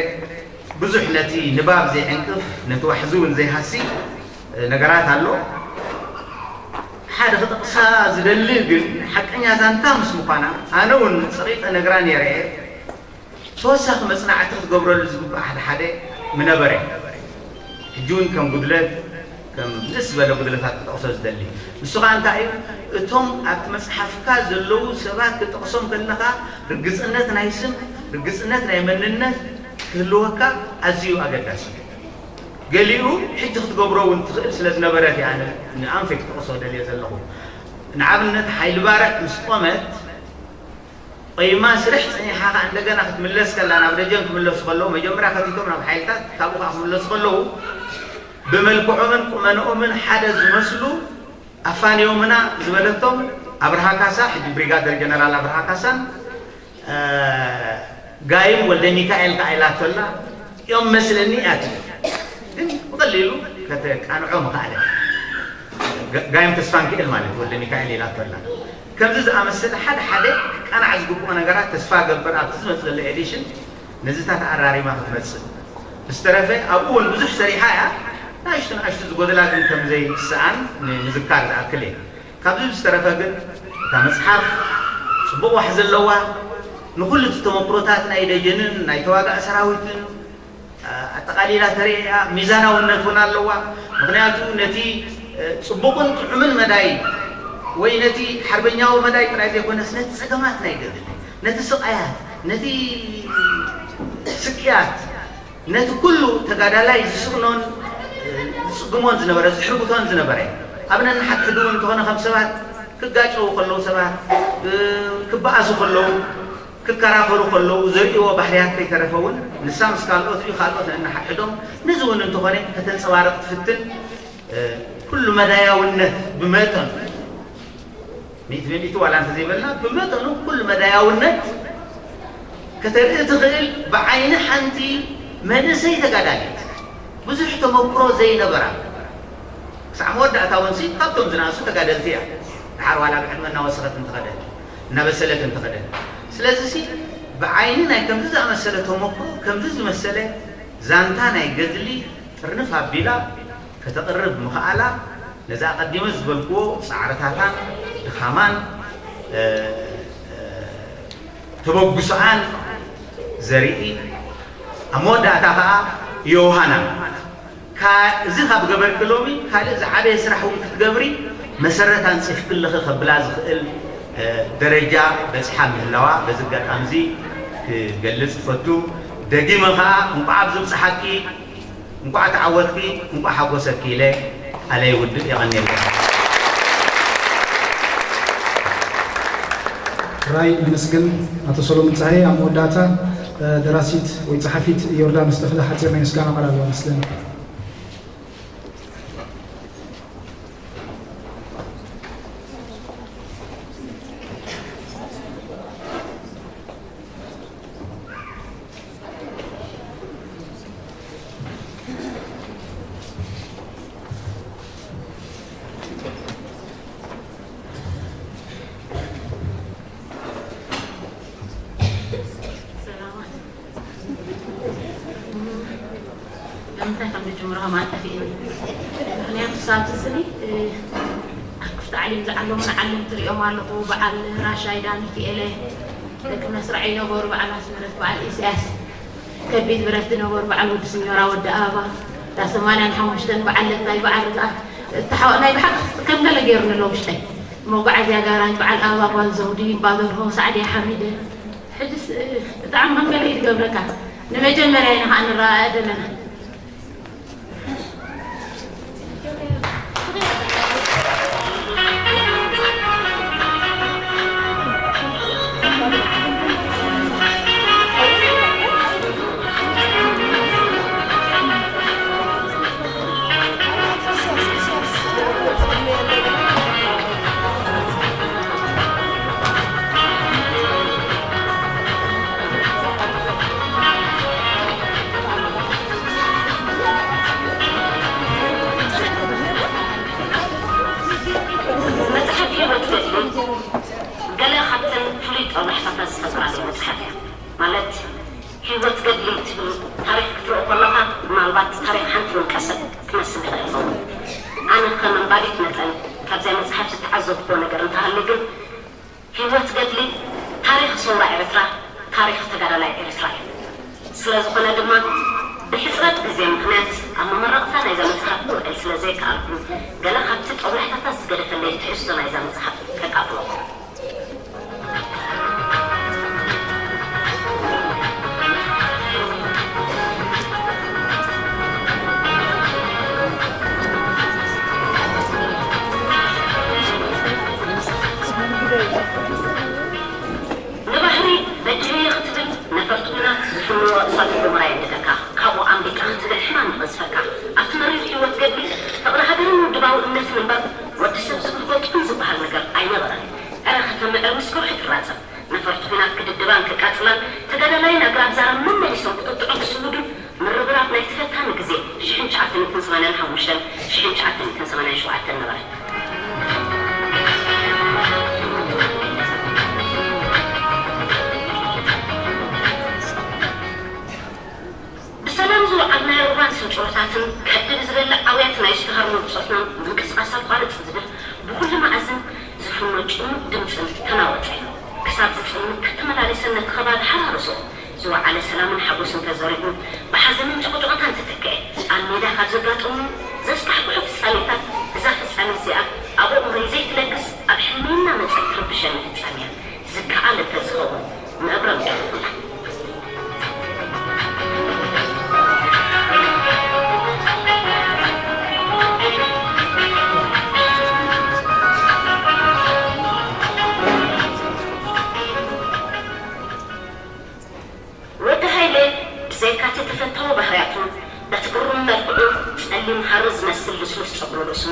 ብዙሕ ነቲ ንባብ ዘይዕንቅፍ፣ ነቲ ዋሕዚ እውን ዘይሃሲ፣ እ፣ ነገራት ኣሎ። ሓደ ክጠቕሳ ዝደሊ ግን ሓቀኛ ዛንታ ምስ ምዃና፣ ኣነ እውን ጸቒጠ ነግራ ነይረ እየ። ተወሳኺ መጽናዕቲ ክትገብረሉ ዝግባእ ሓደ ሓደ ምነበረ። ሕጂ እውን ከም ጉድለት፣ ከም ንእስ ዝበለ ጉድለታት ክጠቕሶ ዝደሊ። ንሱ ኸኣ እንታይ እዩ? እቶም ኣብቲ መጽሓፍካ ዘለዉ ሰባት ክትጠቕሶም ከለኻ፣ ርግጽነት ናይ ስም፣ ርግጽነት ናይ መንነት ክህልወካ ኣዝዩ ኣገዳሲ እዩ። ገሊኡ ሕጂ ክትገብሮ እውን ትኽእል ስለ ዝነበረት እያ ኣነ ንኣንፈይ ክጠቕሶ ደልየ ዘለኹ። ንኣብነት፣ ሓይሊ ባርዕ ምስ ቆመት፣ ቆይማ ስርሕ ጸኒሓ ኸኣ እንደገና ክትምለስ ከላ፣ ናብ ደጀን ክምለሱ ከለዉ፣ መጀመርያ ከቲቶም ናብ ሓይልታት፣ ካብኡ ኸኣ ክምለሱ ከለዉ፣ ብመልክዖምን ቁመንኦምን ሓደ ዝመስሉ ኣፋንዮምና ዝበለቶም ኣብርሃ ካሳ፣ ሕጂ ብሪጋደር ጀነራል ኣብርሃ ካሳን፣ እ፣ ጋይም ወልደ ሚካኤል ከዓ ኢላቶላ እዮም መስለኒ ኣትዩ። ግን ብቐሊሉ ከተቃንዖ ምኽኣለ። ጋ- ጋይም ተስፋ ሚካኤል ማለት ወልደ ሚካኤል ኢላቶላ። ከምዚ ዝኣመሰለ ሓደ ሓደ ክቃናዕ ዝግብኦ ነገራት ተስፋ ገብር ኣብቲ ዝመፅእ ዘሎ ኤዲሽን ነዚታት ኣራሪማ ክትመፅእ። ብዝተረፈ ኣብኡ እውን ብዙሕ ሰሪሓ እያ። ንኣሽቱ ንኣሽቱ ዝጎደላ ግን ከም ዘይስኣን ንምዝካር ዝኣክል እየ። ካብዚ ብዝተረፈ ግን እታ መፅሓፍ ፅቡቕ ዋሕዚ ኣለዋ። ንኩሉ እቲ ተመክሮታት ናይ ደጀንን ናይ ተዋጋእ ሰራዊትን ኣጠቓሊላ ተርእያ። ሚዛናውነት እውን ኣለዋ። ምክንያቱ ነቲ ፅቡቕን ጥዑምን መዳይ ወይ ነቲ ሓርበኛዊ መዳይ ጥራይ ዘይኮነስ ነቲ ፀገማት ናይ ገድሊ፣ ነቲ ስቓያት፣ ነቲ ስቅያት፣ ነቲ ኩሉ ተጋዳላይ ዝስእኖን ዝፅግሞን ዝነበረ፣ ዝሕርጉቶን ዝነበረ፣ ኣብ ነንሓድሕዱ እውን እንተኾነ ከም ሰባት ክጋጨዉ ከለዉ፣ ሰባት ክበኣሱ ከለዉ፣ ክከራኸሩ ከለዉ ዘርእይዎ ባህርያት ከይተረፈ እውን ንሳ ምስ ካልኦት እዩ፣ ካልኦት ነንሓድሕዶም። ነዚ እውን እንተኾነ ከተንፀባርቕ ትፍትን። ኩሉ መዳያውነት ብመጠኑ፣ ሚእቲ ብሚእቲ ዋላ እንተዘይበልና፣ ብመጠኑ ኩሉ መዳያውነት ከተርኢ ትኽእል ብዓይኒ ሓንቲ መንእሰይ ተጋዳሊት። ብዙሕ ተመክሮ ዘይነበራ፣ ክሳዕ መወዳእታ እውን ሲ ካብቶም ዝነኣሱ ተጋደልቲ እያ። ድሓር ዋላ ብዕድመ እናወሰኸት እንተኸደት፣ እናበሰለት እንተኸደት። ስለዚ ሲ ብዓይኒ ናይ ከምዚ ዝኣመሰለ ተመክሮ፣ ከምዚ ዝመሰለ ዛንታ ናይ ገድሊ ጥርንፍ ኣቢላ ከተቕርብ ምኽኣላ፣ ነዚ ኣቐዲመ ዝበልክዎ ጻዕርታታን ድኻማን፣ እ፣ እ፣ ተበግሶኣን ዘርኢ፣ ኣብ መወዳእታ ኸኣ ዮሃና፣ ካ-፣ እዚ ካብ ገበርኪ ሎሚ ካልእ ዝዓበየ ስራሕ እውን ክትገብሪ መሰረት ኣንጺፍኪ ኣለኺ ከብላ ዝኽእል፣ እ፣ ደረጃ በጺሓ ምህላዋ በዚ ኣጋጣሚ እዚ ክገልጽ እፈቱ። ደጊመ ኸኣ እንቋዕ ኣብዚ ብጽሓኪ፣ እንቋዕ ተዓወትኪ፣ እንቋዕ ሓጎሰኪ ኢለ ቃለይ ይውድእ። የቐንየለይ። ጥራይ ነመስግን ኣቶ ሰሎሞን ጸሃየ። ኣብ መወዳእታ፣ እ፣ ደራሲት ወይ ጸሓፊት ዮርዳኖስ ተኽለ ሓጺር ናይ ምስጋና ቃል ኣለዋ መስለኒ። ሰላማት። ንምንታይ ከም ዝጅምሮ ከማን ጠፊእኒ። ምኽንያቱ ሳብቲ ስኒ፣ እ፣ ኣብ ክፍቲ ዓሊም ዝዓለሙ ንዓለም ትሪኦም ኣለኹ። በዓል ራሻይዳ ሚኪኤለ፣ ደቂ መስርዐይ ነበሩ፣ በዓል ኣስመረት፣ በዓል ኢሳያስ፣ ከቢድ ብረት ዝነበሩ፣ በዓል ወዲ ስኞራ፣ ወዲ ኣበባ፣ እታ ሰማንያን ሓሙሽተን፣ በዓል ለታይ፣ በዓል ርግኣት፣ እታ ሓዋ-፣ ናይ ብሓቂ ከም ገለ ገይሩኒ ኣሎ ውሽጠይ። መጓዓዝያ ጋራጅ፣ በዓል ኣበባ፣ ጓል ዘውዲ፣ ባደርሆ፣ ሳዕድያ ሓሚደ። ሕጅስ፣ እ፣ ብጣዕሚ ከም ገለ እዩ ዝገብረካ። ንመጀመርያ ኢና ከዓ ንረኣኣ ዘለና። መጽሓፍ ህይወት ገድሊ ገለ ካብተን ፍሉይ ጦብላሕታታት ዝፈጠራለይ መጽሓፍ እያ። ማለት፣ ህይወት ገድሊ ትብል ታሪኽ ክትርኢ ከለኻ፣ ምናልባት ታሪኽ ሓንቲ ውልቀ ሰብ ክመስል ይኽእል ይኸውን። ኣነ ከም ኣንባቢት መጠን፣ ካብዚኣ መጽሓፍ ዝተዓዘብክዎ ነገር እንተሃልዩ ግን፣ ህይወት ገድሊ ታሪኽ ሰውራ ኤርትራ፣ ታሪኽ ተጋዳላይ ኤርትራ እዩ። ስለ ዝኾነ ድማ፣ ብሕጽረት ግዜ ምኽንያት ኣብ መመረቕታ ናይዛ መጽሓፍ ክውዕል ስለ ዘይከኣልኩ፣ ገለ ካብቲ ጦብላሕታታት ዝገደፈለይ ትሕዝቶ ናይዛ መጽሓፍ ከካፍለኩም። ንባሕሪ በጅህዮ ክትብል ነፈርቲ ኲናት ዝፍንዎ እሳተ ጎመራ የንድደካ። ካብኡ ኣምሊጥካ ክትብል ሕማም ይቐዝፈካ። ኣብቲ መሪር ህይወት ገድሊ ፍቕሪ ሃገርን ውድባዊ እምነትን እምበር ወዲ ሰብ ዝብህጎ ጥዑም ዝበሃል ነገር ኣይነበረን። ዕረ ከተምዕር ምስ ከውሒ ትራጸም። ነፋ ነበርቲ ኲናት ክድብድባን ከቃጽላን ተጋዳላይን ኣግራብ ዛራ መመሊሶም ክጥጥዑን ክስውዱን ምርብራብ ናይቲ ፈታኒ ግዜ ሽሕን ትሽዓተ ሚእትን ሰማንያን ሓሙሽተን ሽሕን ትሽዓተ ሚእትን ሰማንያን ሸውዓተን ነበረ። ብሰላም ዝወዓልናዮ ሩባን ስንጭሮታትን ከድብ ዝበልዕ ኣውያት ናይ ዝተሃርሞ ብጾትና ምንቅስቓስ ኣቋርጽ ዝብል ብኹሉ መኣዝን ዝፍኖ ጭኑቕ ድምጽን ተናወጸ። ክሳብ ዝጽልምት ከይተመላለሰ ነቲ ከባቢ ሓራረሶ። ዝወዓለ ሰላምን ሓጎስን ተዘሪጉ ብሓዘንን ጭቕጭቕታን ተተክአ። ኣብ ሜዳ ካብ ዘጋጠሙ ዘስካሕክሑ ፍጻሜታት እዛ ፍጻሜ እዚኣ ኣብ ኣእምሮይ ዘይትነግስ ኣብ ሕልመይ እናመጸት ትርብሸኒ ፍጻሜ እያ። ዝከኣለ እንተዝኸውን ምእብረም ደርኩላ። ወዲ ሃይለ ብዘይካ'ቲ ተፈታዊ ባህርያቱ፣ በቲ ግሩም መልክዑ፣ ጸሊም ሃሪ ዝመስል ልስሉስ ጸጉሪ ርእሱ፣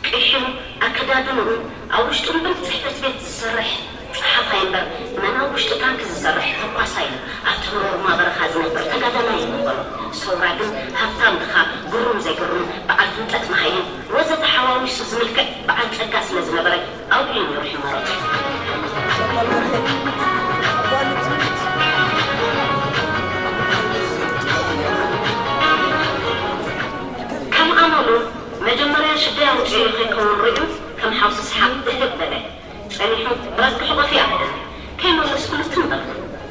ቅሒሙ፣ ኣከዳድንኡ፣ ኣብ ውሽጢ እምበር ጽሕፈት ቤት ዝሰርሕ ጸሓፋይ እምበር፣ መን ኣብ ውሽጢ ታንክ ዝሰርሕ ተኳሳይ እዩ። ኣብቲ ህሮርማ በረኻ ዝነብር ተጋዳላይ እዩ ምበሎ። ሰውራ ግን ሃብታም ድኻ፣ ግሩም ዘይግሩም፣ በዓል ፍልጠት መሃይም ወዘተ ሓዋዊሱ ዝምልክዕ በዓል ጸጋ ስለ ዝነበረ፣ ኣውዒ ነይሩ ሕመረቱ። ከም ኣመሉ መጀመርያ ሽደይ ኣውፅኡ ከይከውን ርእዩ ከም ሓውሲ ሰሓቕ እህብ በለ። ጸኒሑ ብረት ክሕቆፍ ይኣክል ከይመለስኩሉ ትም በልኩ።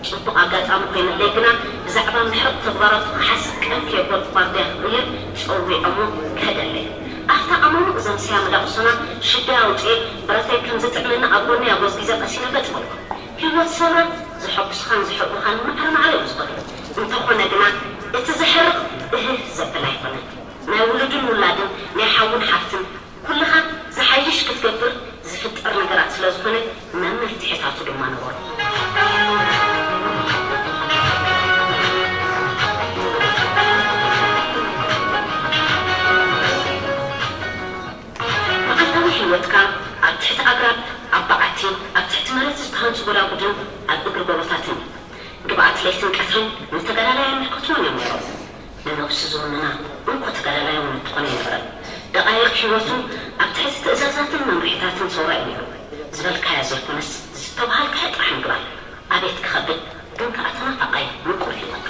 ጽቡቕ ኣጋጣሚ ኮይንለይ ግና ብዛዕባ ምሕረቕ ተግባራቱ ክሓስብ ቀን ከየበልኩ ዋርድያ ክቕይር ጸዊዖሞ ከደለይ። ኣብታ ኣማሙቕ ዘምሰያ መዳቑሶና ሽደይ ኣውፅኤ ብረተይ ከም ዝጥዕመኒ ኣብ ጎነይ ኣጎዝጊዘ ቀሲነ ገጥ በልኩ። ህይወት ሰውራ ዘሐጉስኻን ዘሐጉኻን ማዕረ ማዕረ እዮም ዝኾኑ። እንተኾነ ግና እቲ ዘሕርቕ እህህ ዘብል ኣይኮነን። ናይ ውሉድን ውላድን ናይ ሓውን ሓፍትን ኩልኻ ዝሓይሽ ክትገብር ዝፍጠር ነገራት ስለ ዝኾነ መመፍትሒታቱ ድማ ነበሩ። መዓልታዊ ህይወትካ ኣብ ትሕቲ ኣግራብ፣ ኣብ በዓቲ፣ ኣብ ትሕቲ መሬት ዝተሃንጹ ጎዳጉድን ኣብ እግሪ ጎቦታትን እዩ። ግብኣት ለይትን ቀትርን ንተጋዳላይ ኣይምልከትዎን እዮም ነይሮም። ንነብሱ ዝውንና እንኮ ተጋዳላይ እውን እትኾነ ኣይነበረን። ደቓይቕ ህይወቱ ኣብ ትሕቲ ትእዛዛትን መምርሒታትን ሰውራ እዩ ነይሩ። ዝበልካዮ ዘይኮነስ ዝተባሃልካዮ ጥራሕ ምግባር። ኣቤት ክኸብድ ግን ከኣ ተናፋቓይ ምቁር ህይወት።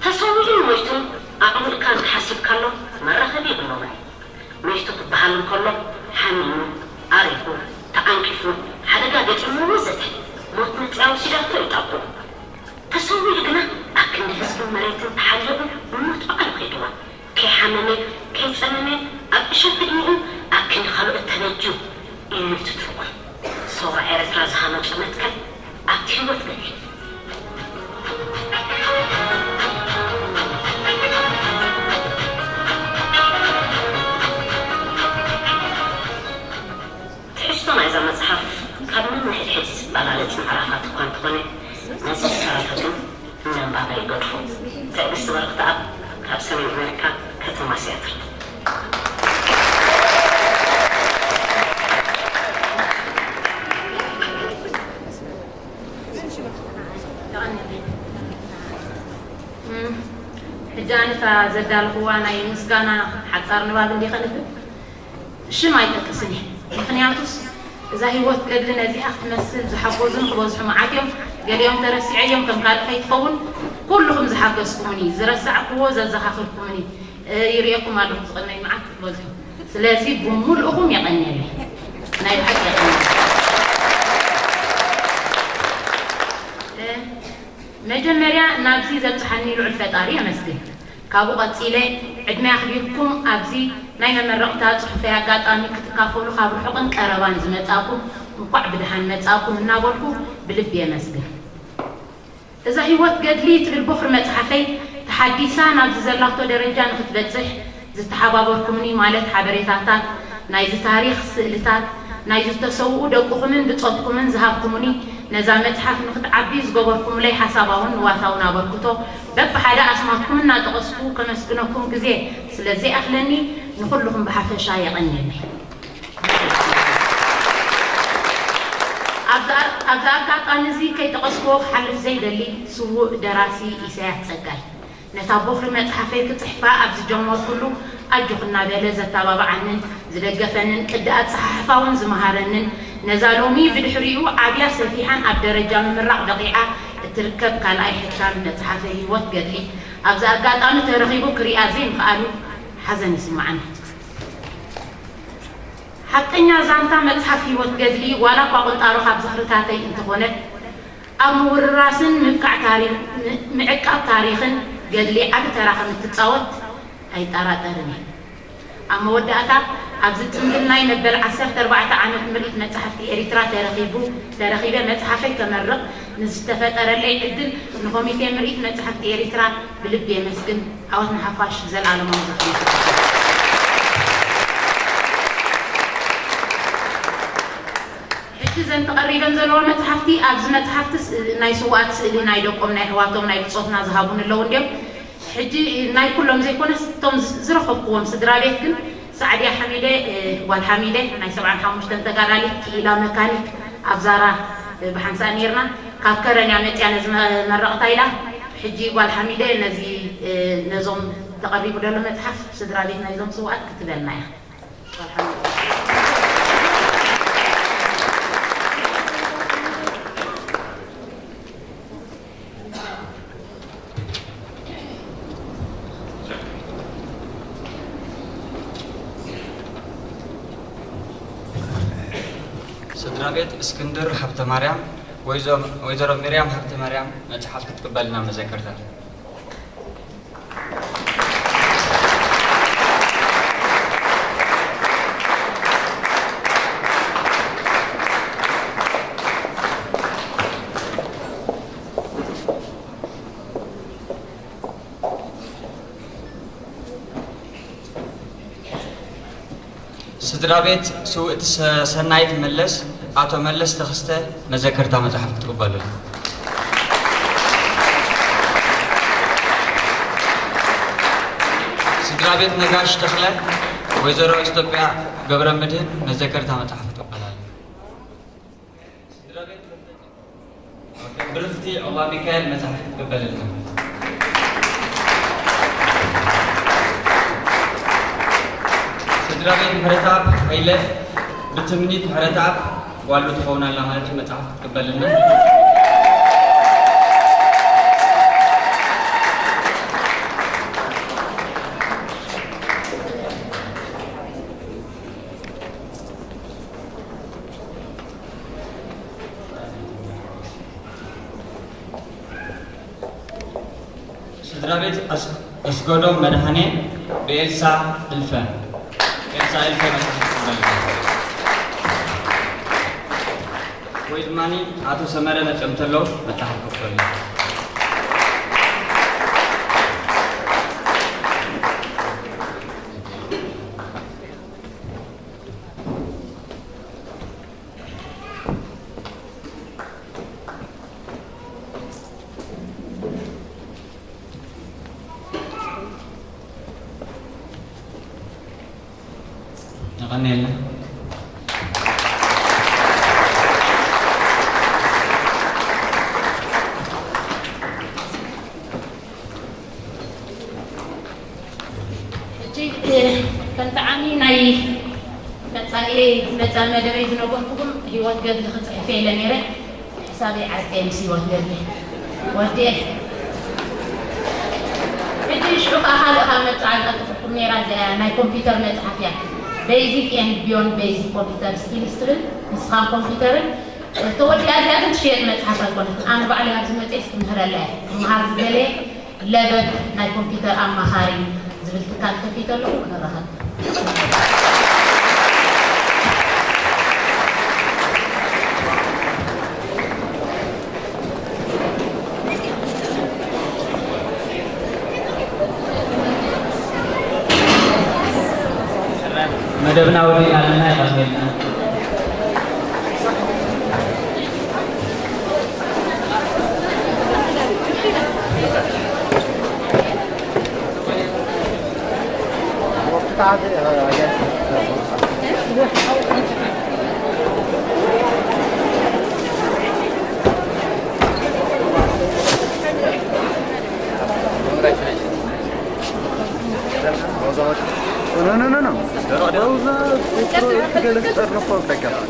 ተሰዊኡን ሞይቱን ኣዕሙድካ እንተሓሲብካሎም መራኸቢ የብሎምን። ሞይቱ ክበሃል እንከሎ ሓሚሙ፣ ኣሪጉ፣ ተዓንቂፉ፣ ሓደጋ ገጢሙ ወዘተ ሞት መጽያ ወሲዳቶ እዩ ጣቁ። ተሰዊኡ ግና ኣብ ክንዲ ህዝብን መሬትን ተሓሊቑ ንሞት ባዕሉ ከይድዋ። ከይሓመመ ከይጸመመ ኣብ እሸት ዕድሚኡ ኣብ ክንዲ ካልኦት ተበጅዩ እዩ ሞይቱ ትርጉም። ሰውራ ኤርትራ ዝሃነጾ መትከል ኣብቲ ህይወት ገድሊ። ትሕዝቶ ናይዛ መጽሓፍ ካብ ነንሕድሕድ ዝበላለጽ ምዕራፋት እኳ እንተኾነ፣ ነዚ ዝተረፈ ግን ንመንባባይ ይገድፎ። ትዕግስቲ በረኽተኣብ ካብ ሰሜን ኣሜሪካ፣ ከተማ ሲያትል። ሕጂ ኣነታ ዘዳለኽዋ ናይ ምስጋና ሓጻር ንባብ እንዲ ከንብብ ሽም ኣይጠቅስን እየ። ምኽንያቱስ እዛ ህይወት ገድሊ ነዚኣ ክትመስል ዝሓገዙኒ ክበዝሑ መዓት እዮም። ገሊኦም ተረሲዐዮም ከም ካልእ ከይትኸውን ኩልኹም ዝሓገዝኩምኒ፣ ዝረሳዕክዎ ዘዘኻኽርኩምኒ፣ እ፣ ይርእየኩም ኣለኹ ዝቐነይ መዓት ክትበዝሑ። ስለዚ ብምሉእኹም የቐንየለይ። ናይ ብሓቂ የቐንየለይ። እ፣ መጀመርያ ናብዚ ዘብጽሓኒ ልዑል ፈጣሪ የመስግን። ካብኡ ቀጺለ ዕድመይ ኣኽቢርኩም ኣብዚ ናይ መመረቕታ ጽሑፈይ ኣጋጣሚ ክትካፈሉ ካብ ርሑቕን ቀረባን ዝመጻእኩም እንኳዕ ብደሓን መጻእኩም እናበልኩ ብልቢ የመስግን። እዛ ህይወት ገድሊ ትብል ቦኽሪ መጽሓፈይ ተሓዲሳ ናብዚ ዘላቶ ደረጃ ንኽትበጽሕ ዝተሓባበርኩምኒ፣ ማለት ሓበሬታታት ናይዚ ታሪኽ፣ ስእልታት ናይ ዝተሰውኡ ደቅኹምን ብጾትኩምን ዝሃብኩምኒ ነዛ መጽሓፍ ንኽትዓቢ ዝገበርኩምለይ ሓሳባውን ንዋታውን ኣበርክቶ በብሓደ ኣስማትኩም እናጠቐስኩ ከመስግነኩም ግዜ ስለ ዘይኣኽለኒ ንኹልኹም ብሓፈሻ የቐንየለይ። ኣብዚ ኣ-፣ ኣብዚ ኣጋጣሚ እዚ ከይጠቐስክዎ ክሓልፍ ዘይደሊ ስዉእ ደራሲ ኢሳያስ ጸጋይ፣ ነታ ቦኽሪ መጽሓፈይ ክጽሕፋ ኣብ ዝጀመርኩሉ ኣጆኺ እናበለ ዘተባብዓንን ዝደገፈንን ቅዲ ኣጸሓሕፋ እውን ዝመሃረንን፣ ነዛ ሎሚ ብድሕሪኡ ዓብያ ሰፊሓን ኣብ ደረጃ ምምራቕ በቒዓ እትርከብ ካልኣይ ሕታም መጽሓፈይ ህይወት ገድሊ ኣብዚ ኣጋጣሚ ተረኺቡ ክሪኣ ዘይምኽኣሉ ሓዘን ይስምዓኒ። ሓቀኛ ዛንታ መጽሓፍ ህይወት ገድሊ ዋላ እኳ ቁንጣሮ ካብ ዝኽርታተይ እንተኾነት፣ ኣብ ምውርራስን ምብቃዕ ታሪ-፣ ም-፣ ምዕቃብ ታሪኽን ገድሊ ዓቢ ተራ ከም እትጻወት ኣይጠራጠርን እየ። ኣብ መወዳእታ፣ ኣብዚ ጽምብል ናይ መበል ዓሰርተ ኣርባዕተ ዓመት ምርኢት መጻሕፍቲ ኤሪትራ ተረኺቡ፣ ተረኺበ መጽሓፈይ ከመርቕ ንዝተፈጠረለይ ዕድል ንኮሚቴ ምርኢት መጻሕፍቲ ኤሪትራ ብልቢ የመስግን። ዓወት ንሓፋሽ፣ ዘልኣለማዊ ዝኽሪ ንስውኣት። ሕጂ እዘን ተቐሪበን ዘለዋ መጽሓፍቲ፣ ኣብዚ መጽሓፍቲ ስ-፣ ናይ ስውኣት ስእሊ ናይ ደቆም፣ ናይ ኣሕዋቶም፣ ናይ ብጾትና ዝሃቡኒ ኣለዉ እንድዮም። ሕጂ ናይ ኩሎም ዘይኮነስ፣ እቶም ዝ-፣ ዝረኸብክዎም ስድራ ቤት ግን፣ ሳዕድያ ሓሚደ፣ እ፣ ጓል ሓሚደ፣ ናይ ሰብዓን ሓሙሽተን ተጋዳሊት፣ ክኢላ መካኒክ፣ ኣብ ዛራ፣ እ፣ ብሓንሳእ ነይርና። ካብ ከረን እያ መጽያ ነዚ መ-፣ መረቕታ ኢላ። ሕጂ ጓል ሓሚደ ነዚ፣ እ፣ ነዞም ተቐሪቡ ዘሎ መጽሓፍ ስድራ ቤት ናይዞም ስውኣት ክትበልና እያ። ጓል ሓሚደ። ስድራ ቤት እስክንድር ሃብተማርያም፣ ወይዞ-፣ ወይዘሮ ሚርያም ሃብተማርያም መጽሓፍ ክትቅበልና መዘከርታ። ስድራ ቤት ስውእቲ ሰ-፣ ሰናይት መለስ፣ ኣቶ መለስ ተኽስተ መዘከርታ መጽሓፍ ክትቅበሉ። ስድራ ቤት ነጋሽ ተኽለ፣ ወይዘሮ ኢትዮጵያ ገብረ መድህን መዘከርታ መጽሓፍ ክትቅበላሉ። ስድራ ቤት ብርኽቲ ዑቕባ ሚካኤል መጽሓፍ ክትቅበለልና። ስድራ ቤት ምሕረተኣብ ሃይለ ብትምኒት ምሕረተኣብ ጓሉ ትኸውን ኣላ ማለት እዩ፣ መጽሓፍ ክትቅበለልና። ስድራ ቤት ኣስ-፣ ኣስገዶም መድሃኔ ብኤልሳ እልፈ። ኤልሳ እልፈ መጽሓፍ ክትበል። ወይ ድማ ኣቶ ሰመረ መጽኦም ተሎ መጽሓፍ ክትበል። የቐንየልና። ሕጂ፣ እ፣ ከም ጠዓሚ ናይ ቀጻሊ መጻኢ መደበይ ዝነገርኩኹም ህይወት ገድሊ ክጽሕፍ ኢለ ነይረ። ሕሳበይ ዓጽየ ምስ ህይወት ገድሊ ወዲኤ። ሕጂ ሽዑ ከኣ ካልእ ካብ መብጽዓ ዝቐልጥፈኩም ነይራ፣ እዚኣ ናይ ኮምፒውተር መጽሓፍ እያ። Basic and Beyond Basic Computer Skills ትብል። ንስኻን ኮምፒውተርን ተወዲኣ እዚኣ ግን ትሽየጥ መጽሓፍ ኣይኮነት። ኣነ ባዕለይ ኣብዚ መጽኤስ ክምህረላ እየ። ክመሃር ዝደለየ ለበብ ናይ ኮምፒውተር ኣማኻሪ ዝብል ትካል ከፊተ ኣለኹ፣ ክንራኸብ። መደብና ወዲእና ኣለና፣ የቐንየልና። No, no, no, no. Rosa, it's, it's gonna start no problem.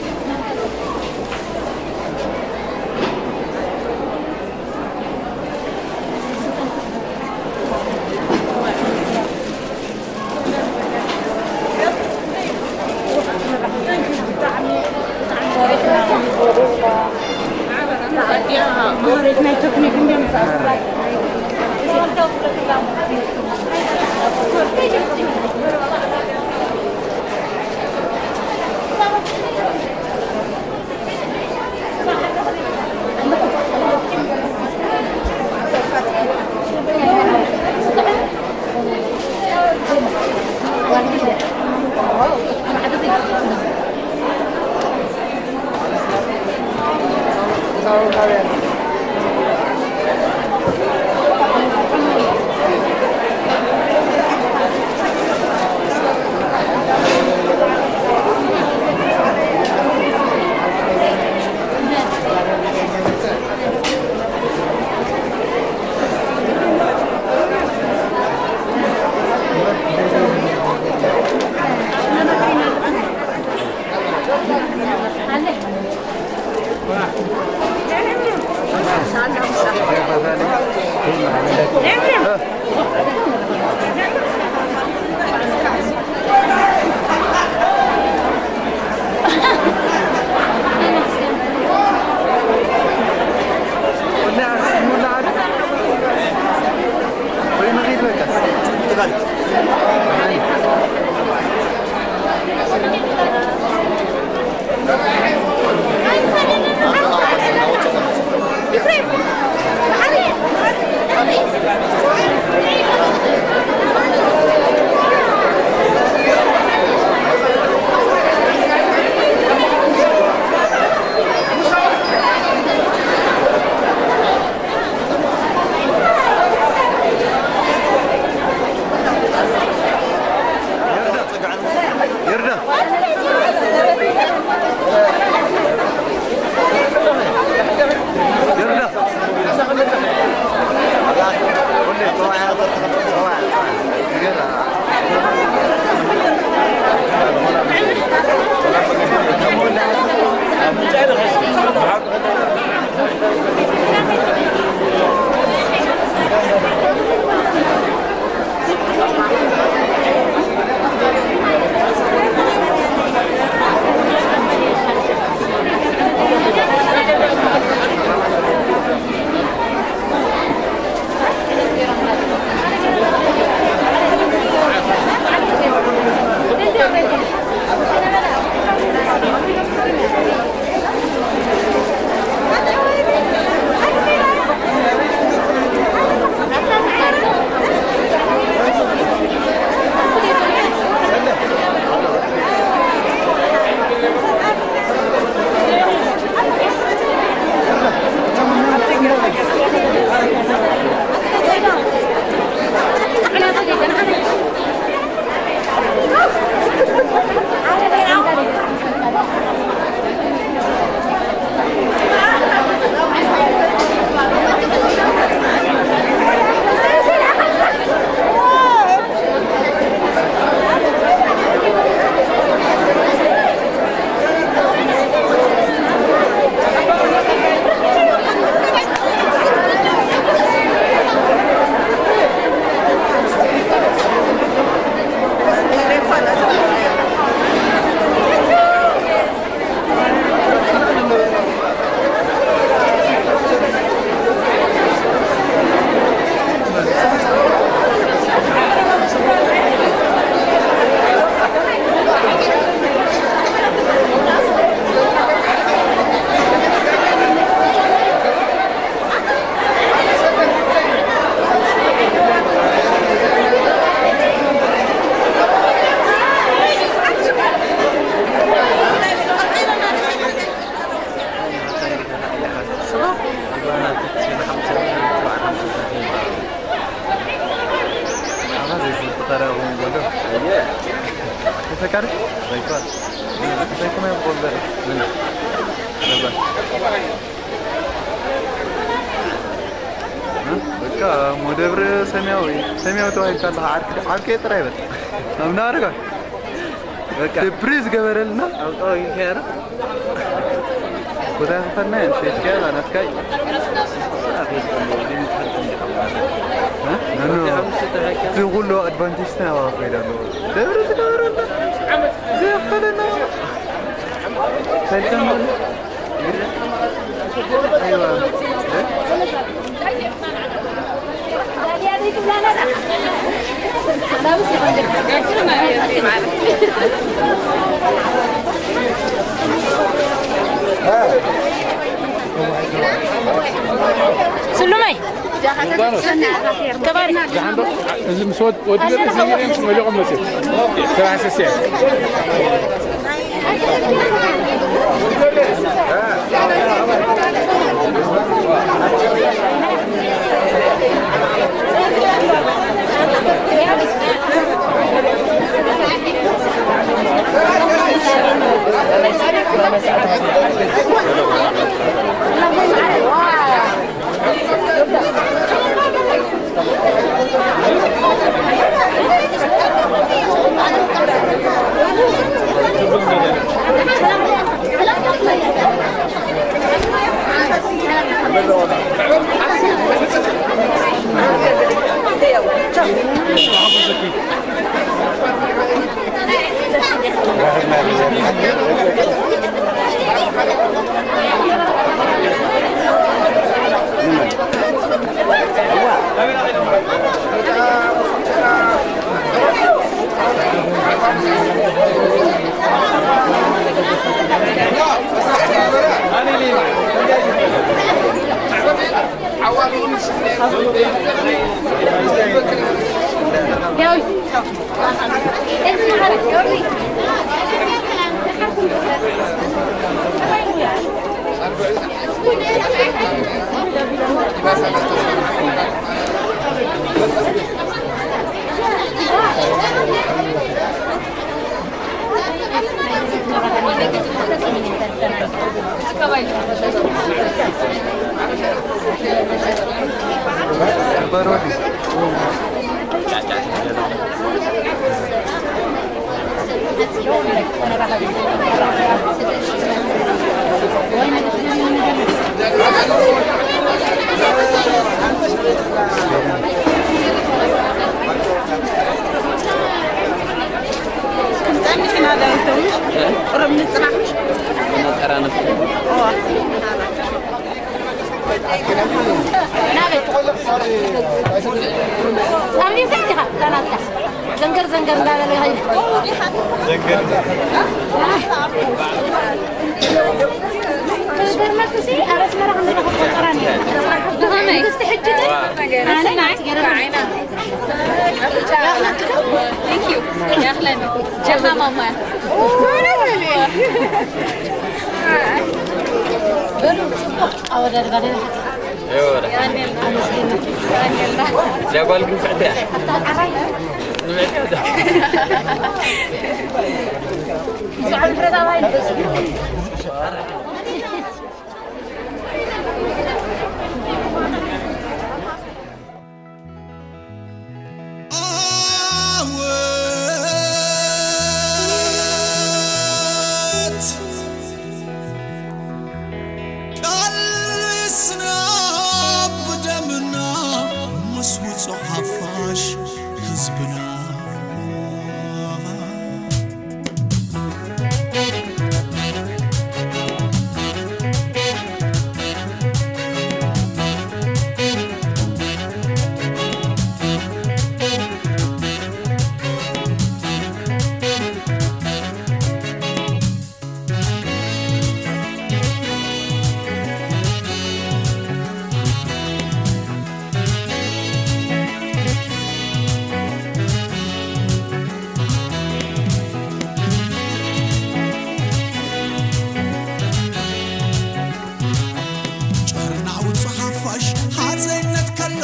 በቃ በቃ በቃ። በቃ ሞደብር ሰማያዊ ሰማያዊ ተባሂልካ ኣለኻ። ዓርኪ ዓርኪ ጥራይ በል። ኣብ ናርጋ በቃ። ፕሪዝ ገበረልና። ኣብ ጣው ይኸረ። ቦታ ከፈልና እንሸት ከያ ናትካይ። እ? ኖ፣ ኖ። እቲ ኩሉ ኣድቫንቴጅ ናይ ኣባባ ኮይዳ ኣለዎ። ደብሪ ዝገበረልና። ዘፈለና። ሰልተን። ኣይዋ። ስሉመይ ከባሪ። እዚ ምስ ወድ-፣ ወዲ ገለ እዚ ገለ ምስ መሊኦም መጽእ። ሰላሳ ሴንት። ክንጸንሕ ኢና ዳዊት፣ ቁሩብ ንጽናሕ። እዋ። ዘንገር ዘንገር እንዳበለ ይኸይድ። ከይገርመክሲ ኣብ ኣስመራ ክንረኽብ ቆጸራን እዩ። ብኸመይ? መንግስቲ ሕጂ ግን ኣነ ናት ገረመኒ። Thank you. يا أهلًا. جمع ماما. በሉ፣ ጽቡቕ ኣወዳድባ ደህና ሓቂ። ይወረ። ኣመስግን። እዚኣ ጓል ግን ፍዕቲ እያ። ኣብታ ዓራይ። ንፍዕቲ እያ። ብዛዕባ ምሕረት ኣባይ። ዓወት ቃልስና ብደምና ምስ ውጹዕ ሓፋሽ ህዝብና። ጨርናዕ ውጹ ሓፋሽ ሃጸይነት ከሎ